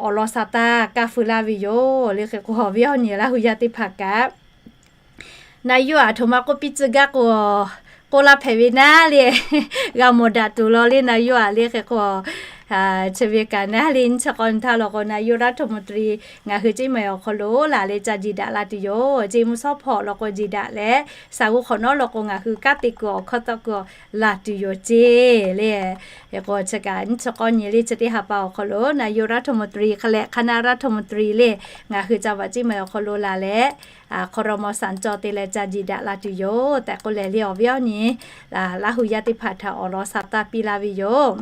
awˬ lawn sa taˇ kaˇ feu laˇ ve yoˬ le. Hk'e k'o, awˬ viˉ awˬ nyi Laˇ huˍ yaˇ teˇ hpaˍ kaꞈ, naˍ yuˇ aꞈ htoꞈ ma k'oˆ piˇ tcuh gaˇ k'o, k'oˆ laˇ hpehꞈ ve naˉ le, g'a mawˬ daꞈ tuˬ law le. Naˍ yuˇ aꞈ le, hk'e k'o, chi ve kaꞈ naˉ le, nyiˇ chi k'awˇ nyi htaˇ law k'o, นายกรัฐมนตรี ngaˬ hui ceˇ maˬ awˬ hk'aw lo laˬ leh ca jiˬ daꞈ la tuˬ yoˬ ceˇ. Mvuhˇ shawˉ hpawˇ law k'o jiˬ daꞈ leh, sa g'uˇ hk'awꞈ nawˉ law k'o ngaˬ hui kanˉ te kuiˬ awˬ hkawˇ tawˆ keu laˬ tuˬ yoˬ ceˇ le. Hk'e k'o, chi kaꞈ nyiˇ chi k'awˇ nyi le, chi teˇ ha pa awˬ hk'aw lo naˍ yuˇ รัฐมนตรี hk'e leh คณะรัฐมนตรี le, ngaˬ hui ca vaꞈ ceˇ maˬ awˬ hk'aw lo laˬ leh, ครม.สัญจร te leh ca jiˬ daꞈ la tuˬ yoˬ tehꞈ k'oˆ leh le, awˬ viˉ awˬ nyi Laˇ huˍ yaˇ teˇ hpaˍ htaꞈ awˬ lawn sa taˇ piˇ laˇ ve yoˬ.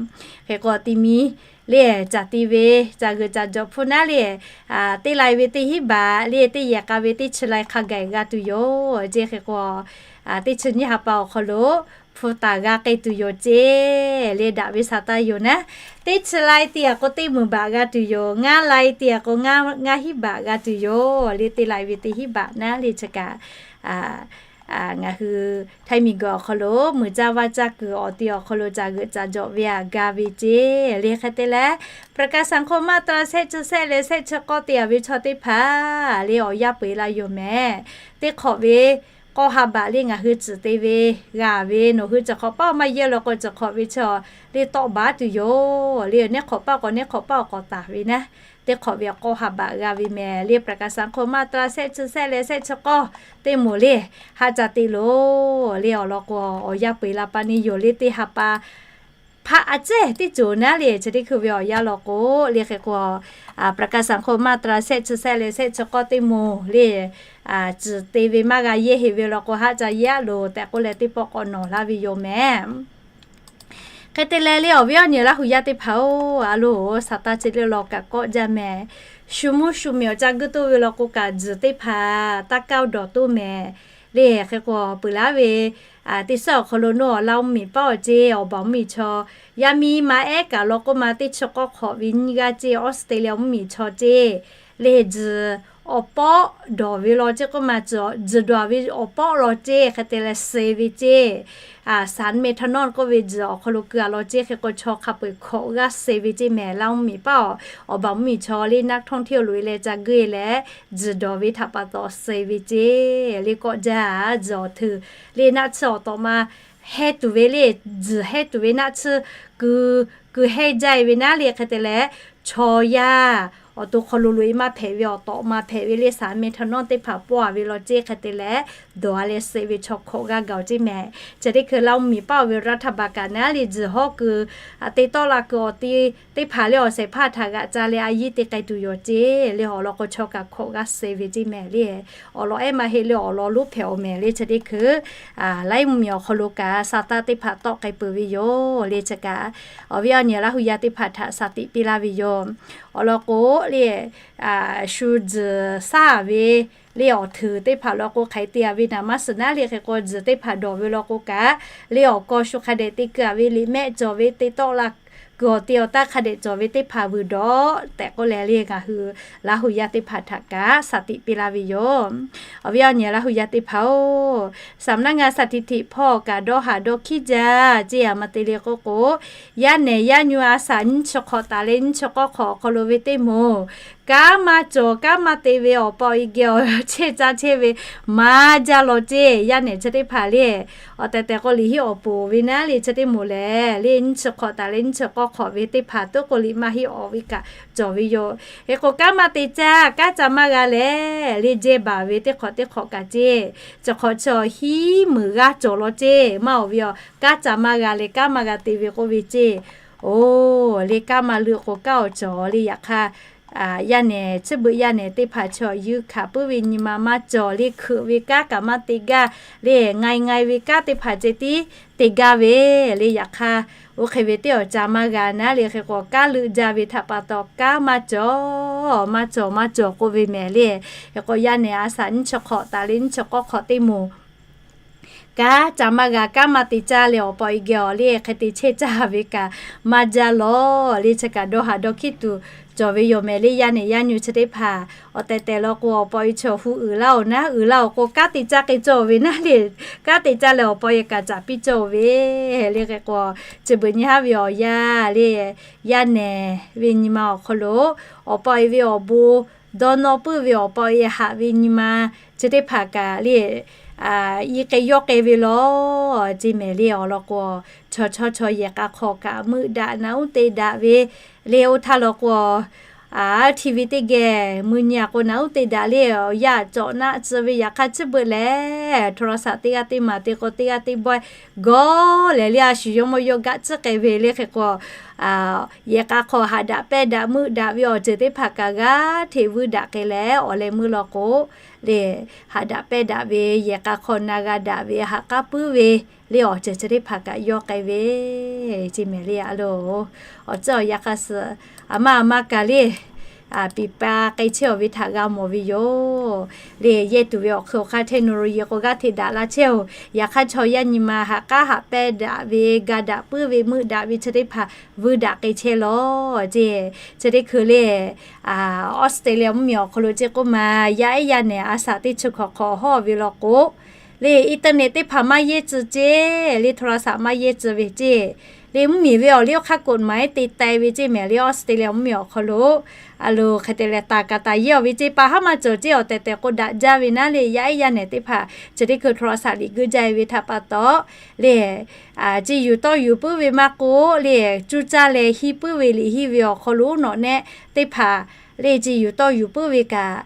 Hk'e k'o, ti mi le, caˬ ti ve, caˬ g'euꞈ caˬ jawꞈ hpfuhˇ naˉ le, teˇ lai ve teˇ hinˉ baꞈ le, teˇ yehˬ k'a ve teˇ chi lai hk'a gaˬ g'a tuˬ yoˬ ceˇ. Hk'e k'o, teˇ chi nyiˇ ha pa awˬ hk'aw lo hpu taˍ g'a k'ai tuˬ yoˬ ceˇ le. Daꞈ ve sa taˇ yoˬ naˉ. Teˇ chi lai te-a k'o teˇ meunˍ baꞈ g'a tuˬ yoˬ. Ngaˇ lai te-a k'o ngaˇ hinˉ baꞈ g'a tuˬ yoˬ le. Teˇ lai ve teˇ hinˉ baꞈ naˉ le, chi kaꞈ ngaˬ hui Htaiˇ miˬguiˬ awˬ hk'aw lo muiˬ caˇ vaˇ caˇ kuiˬ awˬ ti awˬ hk'aw lo caˬ g'euꞈ caˬ jawꞈ ve aꞈ ga ve ceˇ le. Hk'e te leh, ประกันสังคม มาตรา shehˆ chi shehˆ leh shehˆ chi k'awˇ te-a ve chaw teˇ hpaˍ le, awˬ yanˇ peu-eˬ la yoˬ mehˍ. Teˇ hk'awꞈ ve k'awˇ ha baꞈ le, ngaˬ hui tcuhˍ te ve g'a ve, nawˬ hui ciˬ hk'awꞈ paˇ maˇ yehˇ law k'o, ciˬ hk'awꞈ ve chaw le tawˆ baˬ tuˬ yoˬ le. Neˇ hk'awꞈ paˇ k'awꞈ neˇ hk'awꞈ paˇ awˬ k'awꞈ taˍ ve naˉ, teˇ hk'awꞈ ve k'awˇ ha baꞈ g'a ve mehˍ le. ประกันสังคม มาตรา shehˆ chi shehˆ leh shehˆ chi k'awˇ teˇ moˍ le, ha ca te loˬ le. Awˬ lawn k'o, awˬ yanˇ peu-eˬ la pa neˇ yoˬ le. Teˇ ha pa hpaˆ a ceˇ teˇ ceuˬ naˉ le, chi teˇ hkui ve awˬ yanˇ law k'o le. Hk'e k'o, ประกันสังคม มาตรา shehˆ chi shehˆ leh shehˆ chi k'awˇ teˇ moˍ le, tcuhˍ te ve maˇ g'a yehˇ heꞈ ve law k'o, haˆ ca yehˇ-a loˬ tehꞈ k'oˆ leh, teˇ pawˆ k'awꞈ nawˬ laˇ ve yoˬ mehˍ. Hk'e te leh le, awˬ viˉ awˬ nyi Laˇ huˍ yaˇ teˇ hpaˍ-oˬ, a loˬ, sa taˇ chi le law kaꞈ kawˆ jaˇ mehˍ. Shu mvuhˇ shu miˬ awˬ ca guˇ toˆ ve law k'o kaꞈ, tzuhˬ teˇ hpaˍ taˇ kaˇ dawˬ toˇ mehˍ le. Hk'e k'o, peuˬ laˉ ve teˇ suhˉ awˬ hk'aw lo nawˬ awˬ laˇ mvuhˇ miˬ paˉ awˬ ceˇ, awˬ baˬ mvuhˇ miˬ chaw, yaˇ miˇ ma ehˉ kaꞈ law k'oˆ ma, teˇ chi k'awˇ hk'awꞈ ve nyiˇ g'aˇ ceˇ, Australia mvuhˇ miˬ chaw ceˇ le, tzuhˬ awˬ pawˆ dawˬ ve law ceˇ k'oˆ ma, tzuhˬ dawˬ ve awˬ pawˆ law ceˇ hk'e te leh suh ve ceˇ. Saˍ meˍ htaˇ nawˉ k'oˆ ve tzuhˬ awˬ hk'aw lo keu a law ceˇ hk'e k'o, chaw hk'a peu-eˬ hkawꞈ g'aˇ suh ve ceˇ mehˍ. Laˇ mvuhˇmiˬ paˇ awˬ, awˬ baˬ mvuhˇmiˬ chaw le naˆ htawˇ hteˇ lo e leh ca geuˆ e leh, tzuhˬ dawˬ ve htaꞈ pa taw suh ve ceˇ. Le kawˆ jaˇ, tzuhˬ awˬ hteuꞈ le naˆ tsuhˇ awˬ tawꞈ ma heh tuˬ ve le, tzuhˬ heh tuˬ ve naˆ tsuhˇ keu, keu heh jaˇ e ve naˉ le hk'e te leh, chaw yaˇ awˬ to hk'aw lo loꞈ e maˇ hpehꞈ ve awˬ tawꞈ ma hpehꞈ ve le saˍ meˍ htaˇ nawˉ teˇ hpaˍ pawˆ a ve law ceˇ hk'e te leh, dawˬ a leh suh ve chaw hkawꞈ g'aˇ gaˬ ceˇ mehˍ. Chi teˇ hkui laˇ mvuhˇmiˬ paˇ oˇ ve raˇ htaˇ baˬ kaꞈ naˉ le tzuhˬ hawˉ keu, te tawˆ la keu awˬ te teˇ hpaˍ le awˬ shehˍ hpaˇ htaꞈ g'aꞈ ca leh a yiˇ te k'ai tuˬ yoˬ ceˇ. Le awˬ lawn k'o chaw kaꞈ hkawꞈ g'aˇ suh ve ceˇ mehˍ le. Awˬ lawn ehˉ maˇ heˆ le awˬ lawn lonˉ hpehꞈ awˬ mehˍ le chi teˇ hkui laˇ mvuhˇmiˬ awˬ hk'aw lo kaꞈ sa taˇ teˇ hpaˍ tawˆ k'ai peuˬ ve yoˬ. Le chi kaꞈ awˬ viˉ awˬ nyi Laˇ hu yaˇ teˇ hpaˍ htaꞈ shaˍ tiꞈ piˇ laˇ ve yoˬ. Awˬ lawn k'o le, shu tzuhˬ shaˉ ve le awˬ hteuꞈ teˇ hpaˍ law k'o hk'aˬ hk'e te a ve naˍ maˇ suhˍ naˉ le hk'e k'o, tzuhˬ teˇ hpaˍ dawˬ ve law k'o kaꞈ, le awˬ kaw shu hk'a dehꞈ te keu a ve liꞈ mehˆ cawˬ ve te tawˆ la keu awˬ te awˬ taˇ hk'a dehꞈ cawˬ ve teˇ hpaˍ vuiˬ dawˬ tehꞈ k'oˆ leh le ngaˬ hui Laˇ hu yaˇ teˇ hpaˍ htaꞈ kaꞈ shaˍ tiꞈ piˇ laˇ ve yoˬ. Awˬ viˉ awˬ nyi Laˇ hu yaˇ teˇ hpaˍ-oˬ, saˍ naˆ ngaˇ shaˍ tiꞈ htiꞈ hpawˇ kaꞈ dawˇ haˍ dawˇ hkiˉ jaˇ ceˇ. A ma te le k'oˆ k'o, yaˇ nehˬ yaˇ nyu a shaꞈ nyiˇ chi hk'awꞈ taˍ leh nyiˇ chi k'awˇ hk'awꞈ awˬ hk'aw lo ve teˇ moˍ, kanˉ maˇ cawˬ kanˉ maˇ te ve awˬ pa awˬ e geh awˬ chehˇ caˇ chehˇ ve maˇ jaˇ law ceˇ. Yaˇ nehˬ chi teˇ hpaˍ le awˬ tehˬ tehˬ k'o liꞈ hiˆ awˬ poˍ ve naˉ le chi teˇ moˍ lehˬ le nyiˇ chi hk'awꞈ taˍ leh nyiˇ chi k'awˇ hk'awꞈ ve teˇ hpaˍ tuˉ k'o liꞈ maˇ hiˆ awˬ ve kaꞈ cawˬ ve yoˬ. Hk'e k'o kanˉ maˇ te caˇ kanˉ ca maˇ g'a lehˬ le jehˇ baˬ ve teˇ hk'awꞈ teˇ hk'awꞈ kaꞈ ceˇ, chi hk'awꞈ chi awˬ hiˉ meunˍ g'aˇ cawˬ law ceˇ. Maˇ awˬ ve awˬ kanˉ ca maˇ g'a leh kanˉ maˇ g'a te ve k'oˆ ve ceˇ. Oˬ, le kanˉ maˇ leuˆ k'o kanˉ awˬ cawˬ le. Yaꞈ hk'aˇ, yaˇ nehˬ chi beuꞈ yaˇ nehˬ teˇ hpaˍ chi awˬ yuˇ hkanˍ puiˉ ve nyi ma maˇ cawˬ le. Hkeuꞈ ve kanˉ kaꞈ maˇ te gaˇ le. Ngai ngai ve kanˉ teˇ hpaˍ ceh tiˉ te gaˇ ve le. Yaꞈ hk'aˇ, oˇ hk'e ve teˇ awˬ ca maˇ g'a naˉ le hk'e k'o, kanˉ leuˆ jaˇ ve htaꞈ pa taw kanˉ maˇ cawˬ, maˇ cawˬ, maˇ cawˬ k'oˆ ve mehˍ le. Hk'e k'o yaˇ nehˬ a shaꞈ nyiˇ chi hk'awꞈ taˍ leh nyiˇ chi k'awˇ hk'awꞈ teˇ moˍ kanˉ ca maˇ g'a kanˉ maˇ te caˇ leh awˬ pa awˬ e geh awˬ le hk'e te chehˇ caˇ ve kaꞈ maˇ jaˇ law le. Chi kaꞈ dawˇ haˍ dawˇ hkiˉ tuˬ cawˬ ve yoˬ mehˍ le. Yaˇ nehˬ yaˇ nyu chi teˇ hpaˍ awˬ tehˬ tehˬ law k'o awˬ pa awˬ e chi awˬ hu uiˍ laˇ-oˬ naˉ, uiˍ laˇ-oˬ k'o kanˉ te caˇ k'ai cawˇ ve naˉ le. Kanˉ te caˇ leh awˬ pa awˬ e kaꞈ caˍ piˇ cawˇ ve le. Hk'e k'o, chi beuꞈ nyi haˉ ve awˬ yaˇ le, yaˇ nehˬ ve nyi ma awˬ hk'aw lo awˬ pa awˬ e ve awˬ bon dawˇ nawˇ puiˉ ve awˬ pa awˬ e haꞈ ve nyi ma chi teˇ hpaˍ kaꞈ le i k'ai yawˇ k'ai ve law ceˇ mehˍ le. Awˬ lawn k'o, chaw chaw chaw yehˬ k'a hk'aw kaꞈ meuˆ daꞈ naꞈ uˉ te daꞈ ve le. Oˇ htaˇ law k'o, TV teˇ geh mui nyi a k'o naꞈ uˉ te daꞈ le. Awˬ yaˇ cawꞈ naˆ tcuh ve yaꞈ hk'aˇ chi beuꞈ lehˬ โทรศัพท์ teˇ g'aˇ teˇ maˬ te k'o teˇ g'aˇ teˇ bawehˇ gawˇ lehˬ le a shu yawˇ mawˇ yawˇ gaˆ tcuhˉ k'ai ve le. Hk'e k'o, yehˬ k'a hk'aw haꞈ daꞈ pehˇ daꞈ meuˆ daꞈ ve awˬ ceuˬ teˇ hpaˍ kaꞈ g'aˇ hteꞈ vuiˇ daꞈ k'ai leh awˬ leh meuˇ law k'o le, haꞈ daꞈ pehˇ daꞈ ve yehˬ k'a hk'aw na g'a daꞈ ve haꞈ k'aˉ puiˉ ve le awˬ ceuˬ chi teˇ hpaˍ kaꞈ yawˇ k'ai ve ceˇ mehˍ le. A loˬ, awˬ tcuhˉ awˬ yaˇ hk'a suh a maˇ a maˇ kaꞈ le piˍ pa k'ai chehˇ awˬ ve htaꞈ g'a mawˬ ve yoˬ. Le yehˇ tuˬ ve awˬ hk'e awˬ hk'aˇ เทคโนโลยี k'o g'aˇ hteꞈ daꞈ la chehˇ-oˬ. Yaꞈ hk'aˇ chaw yaˇ nyi ma haꞈ k'aˉ haꞈ pehˇ daꞈ ve ga daꞈ puiˉ ve meuˆ daꞈ ve chi teˇ hpaˍ vuiˇ daꞈ k'ai chehˇ law ceˇ. Chi teˇ hkui le Australia mvuhˇmiˬ awˬ hk'aw lo ceˇ k'oˆ ma, yaˇ ehˉ yaˇ nehˬ a shaꞈ teˇ chi hk'awꞈ hk'awꞈ hawˇ ve law k'o le, internet teˇ hpaˍ maˇ yehˇ tcuh ceˇ le, โทรศัพท์ maˇ yehˇ tcuh ve ceˇ. Le mvuhˇmiˬ ve awˬ liˇ awˬ hk'aˇ กฎหมาย te taiˍ ve ceˇ mehˍ le Australia mvuhˇmiˬ awˬ hk'aw lo. A loˬ hk'e te leh taˍ kaꞈ taˍ yehˇ awˬ ve ceˇ pa haˉ maˇ cawˬ ceˇ. Awˬ tehˬ tehˬ k'o daꞈ jaˇ ve naˉ le yaˇ ehˉ yaˇ nehˬ teˇ hpaˍ chi teˇ hkui โทรศัพท์ liꞈ geuˆ jaˇ e ve htaꞈ pa taw le, ceˇ yuˬ tawˇ yuˬ puiˉ ve maˇ k'oˆ le, cuˇ caˇ leh hiˇ puiˉ ve liꞈ hiˇ ve awˬ hk'aw lo nawˬ nehˆ teˇ hpaˍ le ceˇ yuˬ tawˇ yuˬ puiˉ ve kaꞈ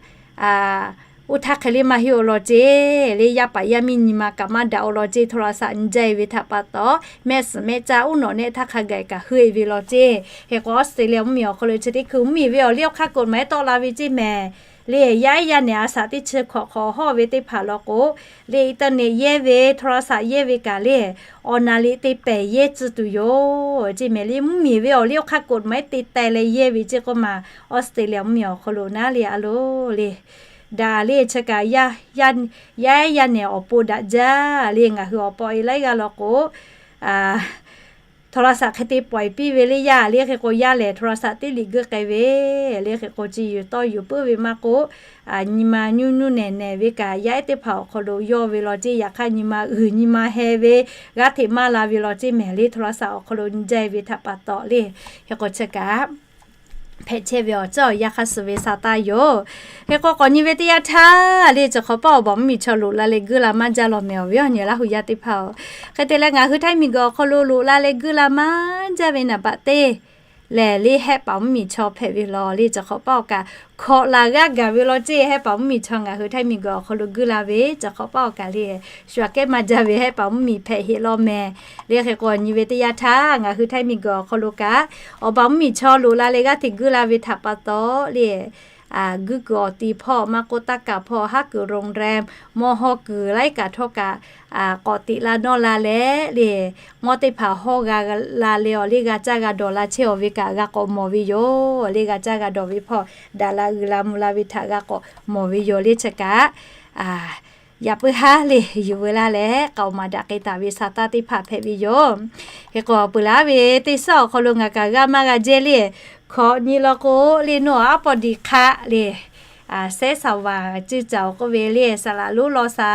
oˇ htaˇ hk'e le maˇ heˆ-oˬ law ceˇ. Le yaˇ paˍ yaˇ miˇ nyi ma kaꞈ maˇ daꞈ-oˬ law ceˇ. โทรศัพท์ nyi jaˇ e ve htaꞈ pa taw mehˆ suhˍ mehˆ caˇ uˉ nawꞈ nehˆ htaˇ hk'a gaˬ kaꞈ heuˆ e ve law ceˇ. Hk'e k'o Australia mvuhˇmiˬ awˬ hk'aw lo chi teˇ hkui mvuhˇmiˬ ve awˬ liˇ awˬ hk'aˇ กฎหมาย tawˆ la ve ceˇ mehˍ le yaˇ ehˉ yaˇ nehˬ a shaꞈ teˇ chi hk'awꞈ hk'awꞈ hawˇ ve teˇ hpaˍ law k'o le internet yehˇ ve โทรศัพท์ yehˇ ve kaꞈ le awˬ naˍ liꞈ te pehˍ yehˇ tcuh tuˬ yoˬ ceˇ mehˍ le mvuhˇmiˬ ve awˬ liˇ awˬ hk'aˇ กฎหมาย te taiˍ leh yehˇ ve ceˇ k'oˆ ma, Australia mvuhˇmiˬ awˬ hk'aw lo naˉ le a loˬ le. Daꞈ le chi kaꞈ yaˇ ehˉ yaˇ nehˬ awˬ pon daꞈ jaˇ le ngaˬ hui awˬ pa awˬ e laiˉ g'aˇ law k'o โทรศัพท์ hk'e te pawehˬ piˇ ve le yaˇ le. Hk'e k'o, yaˇ lehˬ โทรศัพท์ teˇ liꞈ geuˆ k'ai ve le. Hk'e k'o, chi yuˬ tawˇ yuˬ puiˉ ve maˇ k'oˆ, nyi ma nyuˇ nuˇ nehˬ nehˬ ve kaꞈ, yaˇ ehˉ teˇ hpaˍ awˬ hk'aw lo yawˇ ve law ceˇ. Yaꞈ hk'aˇ, nyi ma uiˍ nyi ma heh ve g'aˇ hteꞈ maˇ la ve law ceˇ mehˍ le. โทรศัพท์ awˬ hk'aw lo nyi jaˇ ve htaꞈ pa taw le. Hk'e k'o, chi kaꞈ hpehꞈ chehˇ ve awˬ ceuˬ yaˇ hk'aˇ suh ve sa taˇ yoˬ. Hk'e k'o, k'awꞈ nyi ve teˇ yanˇ htaˇ le, chi hk'awꞈ paˆ awˬ baˬ mvuhˇmiˬ chaw loꞈ la leh geuˆ la maˇ jaˇ law mehˍ awˬ viˉ awˬ nyi Laˇ hu yaˇ teˇ hpaˍ-oˬ. Hk'e te leh, ngaˬ hui Htaiˇ miˬguiˬ awˬ hk'aw lo loꞈ la leh geuˆ la maˇ jaˇ ve naˍ baꞈ teˇ lehˬ le, hehˆ paˍ mvuhˇmiˬ chaw hpehꞈ ve law le. Chi hk'awꞈ paˆ awˬ kaꞈ hkawꞈ laˬ g'aˇ gaˬ ve law ceˇ. Hehˆ paˍ mvuhˇmiˬ chaw ngaˬ hui Htaiˇ miˬguiˬ awˬ hk'aw lo geuˆ la ve, chi hk'awꞈ paˆ awˬ kaꞈ le, shu aꞈ kehˉ maˇ jaˇ ve hehˆ paˍ mvuhˇmiˬ hpehꞈ heˆ law mehˍ le. Hk'e k'o, nyi ve teˇ yanˇ htaˇ ngaˬ hui Htaiˇ miˬguiˬ awˬ hk'aw lo kaꞈ awˬ baˬ mvuhˇmiˬ chaw loꞈ la leh g'aˇ hteꞈ geuˆ la ve htaꞈ pa taw le, guiˇ kuiˬ awˬ ti hpawˇ maˇ k'oˆ, taˇ kaˍ hpawˇ, haˉ kuiˬ โรงแรม, mawˇ hawˇ kuiˬ laiˉ kaꞈ htawˇ kaꞈ k'awꞈ teꞈ la nawˇ la leh le, mawˇ teˇ hpaˍ hawˇ g'a la leh awˬ le g'a caˇ g'a dawˬ la chehˇ awˬ ve kaꞈ g'a k'awꞈ mawˬ ve yoˬ. Awˬ le g'a caˇ g'a dawˬ ve hpawˇ daꞈ la uiˍ la mvuh la ve htaꞈ g'a k'awꞈ mawˬ ve yoˬ le. Chi kaꞈ yaꞈ puiˉ haˉ le yuˬ veu laˇ leh k'aoˍ maˍ daꞈ k'ai taˍ ve sa taˇ teˇ hpaˍ hpehꞈ ve yoˬ. Hk'e k'o, peuˬ laˇ ve teˇ suhˉ awˬ hk'aw lo ngaˬ kaꞈ g'a maˇ g'a jehˇ le, hkawꞈ nyi law k'o le, nawˬ aˉ pawˇ diˬ hk'aˆ le, sehˉ saˍ vaˍ ceuˇ caˬ-oˬ k'oˆ ve le, saˍ laꞈ lonˉ law sa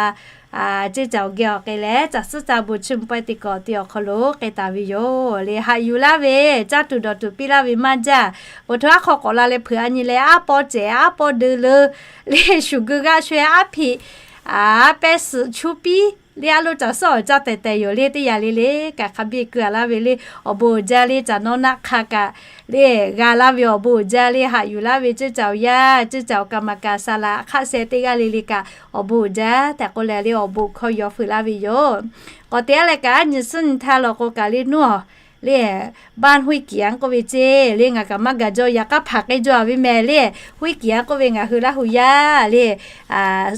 ceuˇ caˬ-oˬ geh awˬ k'ai leh, caˬ suhˉ caˇ bon chi mvuh pawehˇ teˇ kawꞈ te awˬ hk'aw lo k'ai taˍ ve yoˬ le. Haꞈ yuˬ laˇ ve, caˇ tuˬ dawˬ tuˬ piˇ laˇ ve maˇ jaˇ. Peuˬ hto aˉ hk'aw k'awꞈ la leh hpeuꞈ a nyi leh, aˉ pawˇ cehˬ aˉ pawˇ deu leuˉ le, shuˍ geu g'aˆ shawehˇ aˉ hpiꞈ aˉ pehˇ suhˍ chuˇ piˇ le, aˉ lo caˬ suhˉ awˬ caˇ tehˬ tehˬ yoˬ le. Teˇ yanˇ le le kaꞈ hk'a biˇ keu a laˇ ve le, awˬ bon uiˍ jaˇ le, caˬ nawˉ naˆ hk'a kaꞈ le g'a laˇ ve awˬ bon uiˍ jaˇ le. Haꞈ yuˬ laˇ ve ceuˇ caˬ-oˬ yaˇ, ceuˇ caˬ-oˬ kaꞈ maˍ kaꞈ saˍ laꞈ hk'aˆ sheh teˇ g'aˇ le le kaꞈ awˬ bon uiˍ jaˇ tehꞈ k'oˆ leh le, awˬ bon hkawˇ yaw fuiˍ laˇ ve yoˬ. K'awꞈ te a leh kaꞈ, nyi suhˉ nyi htaˇ law k'o kaꞈ le nawˬ le, บ้านห้วยเกียง k'oˆ ve ceˇ le, ngaˬ kaꞈ maˇ gaˬ jaw, yaꞈ hk'aˇ hpanˍ k'ai jaw a ve mehˍ le. ห้วยเกียง k'oˆ ve ngaˬ hui Laˇ hu yaˇ le,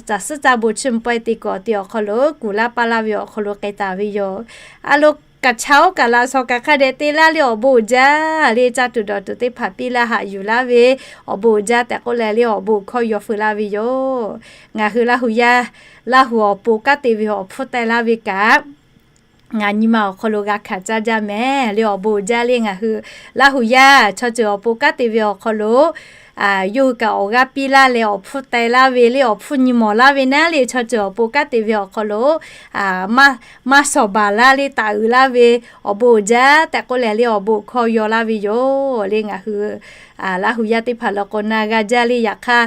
caˬ suhˉ caˇ bon chi mvuh pawehˇ teˇ kawꞈ te awˬ hk'aw lo kuˬ laˇ paˇ laˇ ve awˬ hk'aw lo k'ai taˍ ve yoˬ. A lo, kaꞈ chaˇ oˉ kaꞈ la shaw kaꞈ hk'a dehꞈ te laˇ le, awˬ bon uiˍ jaˇ le. Caˇ tuˬ dawˬ tuˬ teˇ hpaˍ piˇ laˇ, haꞈ yuˬ laˇ ve awˬ bon uiˍ jaˇ tehꞈ k'oˆ leh le, awˬ bon hkawˇ yaw fuiˍ laˇ ve yoˬ. Ngaˬ hui Laˇ hu yaˇ, Laˇ hu awˬ pon kanˉ te ve awˬ hpfuhˇ teh laˇ ve kaꞈ, ngaˬ nyi ma awˬ hk'aw lo g'a hkanˍ caˇ jaˇ mehˍ le. Awˬ bon uiˍ jaˇ le, ngaˬ hui Laˇ hu yaˇ chaw ceuˬ awˬ pon kanˉ te ve awˬ hk'aw lo yawˇ hui kaꞈ awˬ g'aˇ piˇ laˇ leh awˬ hpfuhˇ teh laˇ ve le, awˬ hpfuhˇ nyi mawˬ laˇ ve naˉ le, chaw ceuˬ awˬ pon kanˉ te ve awˬ hk'aw lo maˇ shawˍ baˬ laˇ le, taˍ uiˍ laˇ ve awˬ bon uiˍ jaˇ tehꞈ k'oˆ leh le, awˬ bon hkawˇ yaw laˇ ve yoˬ le. Ngaˬ hui Laˇ hu yaˇ teˇ hpaˍ law k'o na g'a jaˇ le. Yaꞈ hk'aˇ,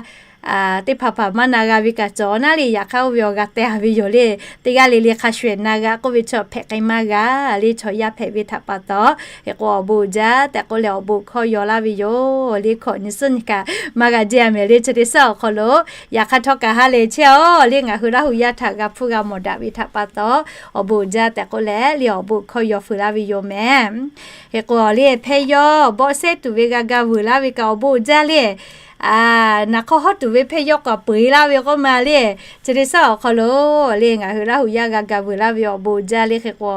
teˇ hpaˍ hpaˍ maˇ na g'a ve kaꞈ cawˬ naˉ le. Yaꞈ hk'aˇ oˇ ve awˬ g'a teh a ve yoˬ le. Teˇ g'aˇ le le hk'a shuˍ ehˍ na g'a k'oˆ ve chaw hpehꞈ k'ai maˇ g'a le. Chaw yaˇ hpehꞈ ve htaꞈ pa taw, hk'e k'o awˬ bon uiˍ jaˇ tehꞈ k'oˆ leh awˬ bon hkawˇ yaw laˇ ve yoˬ le. Hkawꞈ nyi suhˉ nyi kaꞈ maˇ g'a jehˇ a mehˍ le. Chi teˇ suhˉ awˬ hk'aw lo yaꞈ hk'aˇ htawˇ kaꞈ ha lehˬ chehˇ-oˬ le, ngaˬ hui Laˇ hu yaˇ htaꞈ g'a hpfuhˇ g'a mawˬ daꞈ ve htaꞈ pa taw, awˬ bon uiˍ jaˇ tehꞈ k'oˆ leh le, awˬ bon hkawˇ yaw fuiˍ laˇ ve yoˬ mehˍ. Hk'e k'o le, hpehˇ yawˇ bawˆ sehˉ tuˬ ve g'a ga vuiˬ laˇ ve kaꞈ awˬ bon uiˍ jaˇ le. Naˍ hk'aw hawˉ tuˬ ve hpehˇ yawˇ k'awꞈ peu eˬ laˇ ve k'oˆ ma le. Chi teˇ suhˉ awˬ hk'aw lo le, ngaˬ hui Laˇ hu yaˇ g'a ga vuiˬ laˇ ve awˬ bon uiˍ jaˇ le. Hk'e k'o,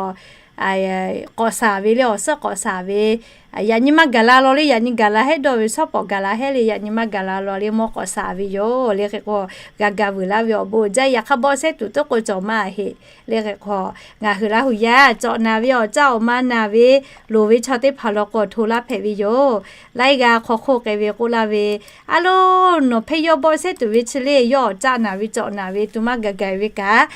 k'awꞈ shaˍ ve le, awˬ suhˉ k'awꞈ shaˍ ve, yaꞈ nyi maˇ gaˬ la law le. Yaꞈ nyi gaˬ la hehˉ dawˇ ve, shawˉ pawˍ gaˬ la hehˉ le. Yaꞈ nyi maˇ gaˬ la law le, mawˇ k'awꞈ shaˍ ve yoˬ le. Hk'e k'o, g'a ga vuiˬ laˇ ve awˬ bon uiˍ jaˇ. Yaꞈ hk'aˇ bawˆ sehˉ tuˬ teˇ k'o cawˬ maˇ heˆ le. Hk'e k'o, ngaˬ hui Laˇ hu yaˇ cawꞈ naˍ ve awˬ caˇ awˬ ma naˍ ve loˍ ve chaw teˇ hpaˍ law k'o hto laˇ hpehꞈ ve yoˬ. Laiˉ g'aˇ hk'aw hk'oˆ k'ai ve k'oˆ laˇ ve, a lo, nawˬ hpehˇ yawˇ bawˆ sehˉ tuˬ ve chi le, yawˇ awˬ caˇ naˍ ve cawꞈ naˍ ve tu maˇ gaˬ gaˬ ve kaꞈ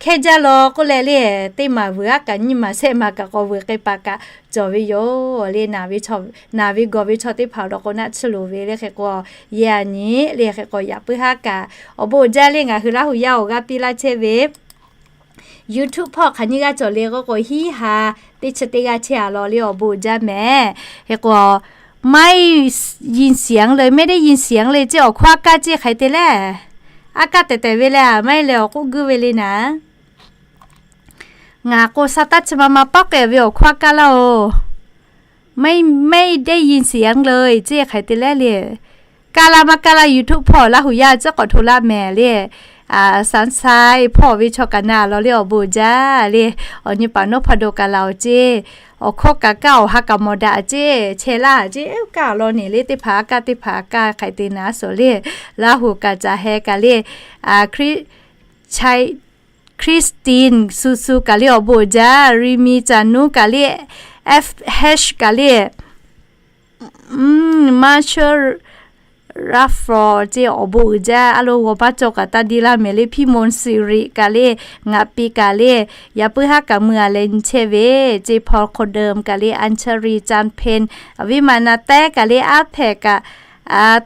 hkehˇ jaˇ law k'oˆ leh le, teˇ maˬ vuiˬ aˉ kaꞈ nyiˇ maˬ shehˆ maˬ kaꞈ k'awꞈ vuiˬ k'ai paˍ kaꞈ cawˬ ve yoˬ le. Naˍ ve gawˬ ve chaw teˇ hpaˍ law k'o naˆ tsuhˇ loˍ ve le. Hk'e k'o, yehˬ a nyi le. Hk'e k'o, yaꞈ puiˉ haˉ kaꞈ awˬ bon uiˍ jaˇ le, ngaˬ hui Laˇ hu yaˇ awˬ g'aˇ piˇ laˇ chehˇ ve YouTube hpawˇ hk'aˬ nyiˇ g'aˇ cawˬ le k'oˆ k'o, hiˉ ha teˇ chi teˇ g'aˇ chehˇ a law le, awˬ bon uiˍ jaˇ mehˍ. Hk'e k'o, ไม่ได้ยินเสียงเลย ไม่ได้ยินเสียงเลย ceˇ awˬ hkawˇ aˉ kaˇ ceˇ hk'aˬ hk'e te le. Aˉ kaˇ tehˬ tehˬ ve le, a maˇ heˆ leh awˬ k'oˆ guiˇ ve le naˍ. Ngaˬ k'o sa taˇ chi ma ma paˉ k'ai ve awˬ hkawˇ aˉ kaˇ laˇ-oˬ. ไม่ได้ยินเสียงเลย ceˇ hk'aˬ hk'e te le le. Kaˇ laˇ maˇ kaˇ laˇ YouTube hpawˇ Laˇ hu yaˇ tcuhˉ k'awꞈ hto laˇ mehˍ le. Sunshine hpawˇ ve chaw kaꞈ na law le, awˬ bon uiˍ jaˇ le. Awˬ nyi paˍ nawˉ hpa do kaꞈ laˬ-oˬ ceˇ. Awˬ hkawˇ kaꞈ kaˇ awˬ ha kaꞈ mawˬ daꞈ ceˇ, chehˇ laˇ ceˇ, kaˇ law neˬ le, teˇ hpaˍ aˉ kaˇ teˇ hpaˍ aˉ kaˇ hk'aˬ hk'e te naˍ suhˍ le. Laˇ hu kaꞈ caˬ heh kaꞈ le, Chai, Christine Su Su kaꞈ le awˬ bon uiˍ jaˇ, Rimi Caˬ nuˇ kaꞈ le, F H kaꞈ le, Marshall Rafford ce awˬ bon uiˍ jaˇ. A lo g'awˬ baˇ cawˬ kaꞈ taˇ deˇ laˇ mehˍ le. Pi Mon Siri kaꞈ le, ngaˬ piˇ kaꞈ le, yaꞈ puiˉ haˉ kaꞈ mui a leh nyi chehˇ ve ce. Paul Coldam kaꞈ le, Anchari Chan Pen, awˬ viˉ ma na tehˉ kaꞈ le, aˉ hpehꞈ kaꞈ,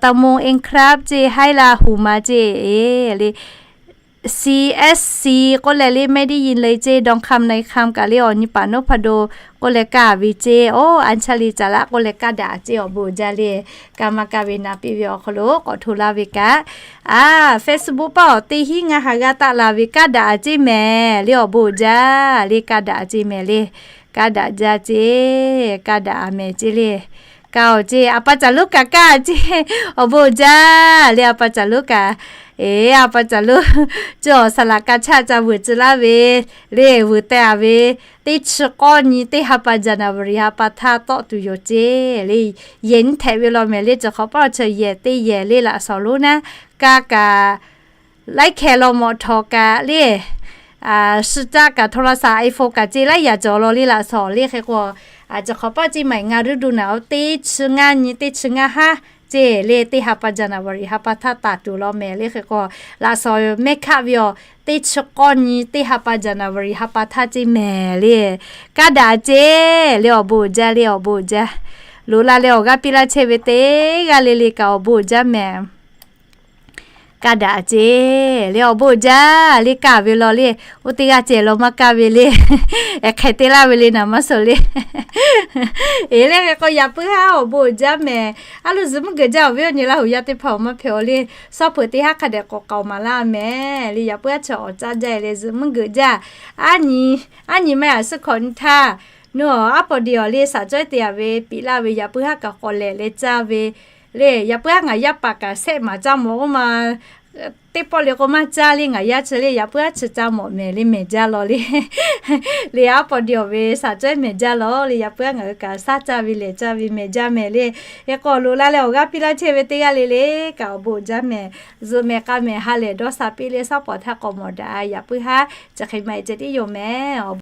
Taˍ Mong Eng Club ce, Haiˉ Laˇ Huˍ ma ce, le C S C k'oˆ leh le, Mehˇ Diˇ Yiˇ le ce, Dawˇ Hkam Nai Hkam kaꞈ le, awˬ nyi paˍ Noˉ Hpa Do k'oˆ leh kaˇ ve ce. Oˇ, Anchari Caˍ Laˆ k'oˆ leh kaˇ daꞈ ce awˬ bon uiˍ jaˇ le. Kaˇ maˇ kaˇ ve na piˇ ve awˬ hk'aw lo k'awꞈ hto laˇ ve kaꞈ, a, Facebook paˆ awˬ teˇ hinˉ ngaˇ ha g'aˇ taˆ la ve kaˇ daꞈ ce mehˍ le awˬ bon uiˍ jaˇ le. Kaˇ daꞈ ce mehˍ le. Kaˇ daꞈ jaˇ ce. Kaˇ daꞈ a mehˍ ce le. Kaˇ awˬ ce, a pa caˬ loˉ kaꞈ kaˇ ce. Awˬ bon uiˍ jaˇ le a pa caˬ loˉ kaꞈ. Eˬ, a pa caˬ loˉ, chi awˬ saˍ laꞈ ka chaˇ ca vuiˬ tcuh laˇ ve le, vuiˬ teh a ve, teˇ chi k'awˇ nyi teˇ ha pa January ha pa htaˇ tawˆ tuˬ yoˬ ce le. Yehˬ nyi htehꞈ ve law mehˍ le. Chi hk'awꞈ paˆ chi yehˬ teˇ yehˬ le laꞈ shawnˍ lonˉ naˉ, kaˇ kaꞈ laiˉ hkeh law mawꞈ htawˍ kaꞈ le, suh caˆ kaꞈ โทรศัพท์ iPhone kaꞈ ce laiˉ yaꞈ cawˬ law le laꞈ shawnˍ le. Hk'e k'o, chi hk'awꞈ paˆ ce แมงฤดูหนาว teˇ chi ngaˇ nyi teˇ chi ngaˇ haˉ ce le, teˇ ha pa January ha pa htaˇ taˍ tuˬ law mehˍ le. Hk'e k'o, laꞈ shawnˍ mehˆ hkaˆ ve awˬ teˇ chi k'awˇ nyi teˇ ha pa January ha pa htaˇ ce mehˍ le. Kaˇ daꞈ ce le awˬ bon uiˍ jaˇ le awˬ bon uiˍ jaˇ. Loꞈ la leh awˬ g'aˇ piˇ laˇ chehˇ ve teˇ g'aˇ le le kaꞈ awˬ bon uiˍ jaˇ mehˍ. Kaˇ daꞈ ce le awˬ bon uiˍ jaˇ le. Kaˇ ve law le, oˇ teˇ g'aˇ ceh law maˇ kaˇ ve le. Eˬ hk'e te laˇ ve le naˍ maˇ suh le. Eˬ le hk'e k'o yaꞈ puiˉ haˉ awˬ bon uiˍ jaˇ mehˍ. A lo zuhꞈ mvuhˇ geuꞈ jaˇ awˬ viˉ awˬ nyi Laˇ huˍ yaˇ teˇ hpaˍ awˬ maˇ hpehꞈ awˬ le, suhˉ hpeuꞈ teˇ haˉ hk'a dehꞈ k'awꞈ k'aoˍ maˍ laˇ mehˍ le. Yaꞈ puiˉ haˉ chi awˬ caˇ jaˇ le zuhꞈ mvuhˇ geuꞈ jaˇ. Aˉ nyi, aˉ nyi maˇ yaꞈ suhˉ hkawꞈ nyi htaˇ, nawˬ aˉ paw de awˬ le shaˍ cawehˇ te a ve piꞈ laˇ ve yaꞈ puiˉ haˉ kaꞈ k'awꞈ lehˬ leh caˇ ve le. Yaꞈ puiˉ haˉ ngaˬ yaˇ paˍ kaꞈ shehˆ maˍ caˇ mawˬ oˇ ma teˇ pawˆ le k'o maˇ caˇ le. Ngaˬ yaˇ chi le yaꞈ puiˉ haˉ chi caˇ mawˬ mehˍ le mehˍ jaˇ law le. Le aˉ paw de awˬ ve shaˍ cawehˇ mehˍ jaˇ law le. Yaꞈ puiˉ haˉ ngaˬ hui kaꞈ shaˉ caˇ ve lehˬ caˇ ve mehˍ jaˇ mehˍ le. Hk'e k'o loꞈ la leh awˬ g'aˇ piˇ laˇ chehˇ ve teˇ g'aˇ le le kaꞈ awˬ bon uiˍ jaˇ mehˍ. Zuhꞈ mehˍ k'a mehˍ ha lehˬ dawˇ sha piˇ le shaˉ paˍ htaˇ k'awꞈ mawˬ daꞈ. Yaꞈ puiˉ haˉ chi hk'e maˇ heˆ ceh tiˉ yoˬ mehˍ.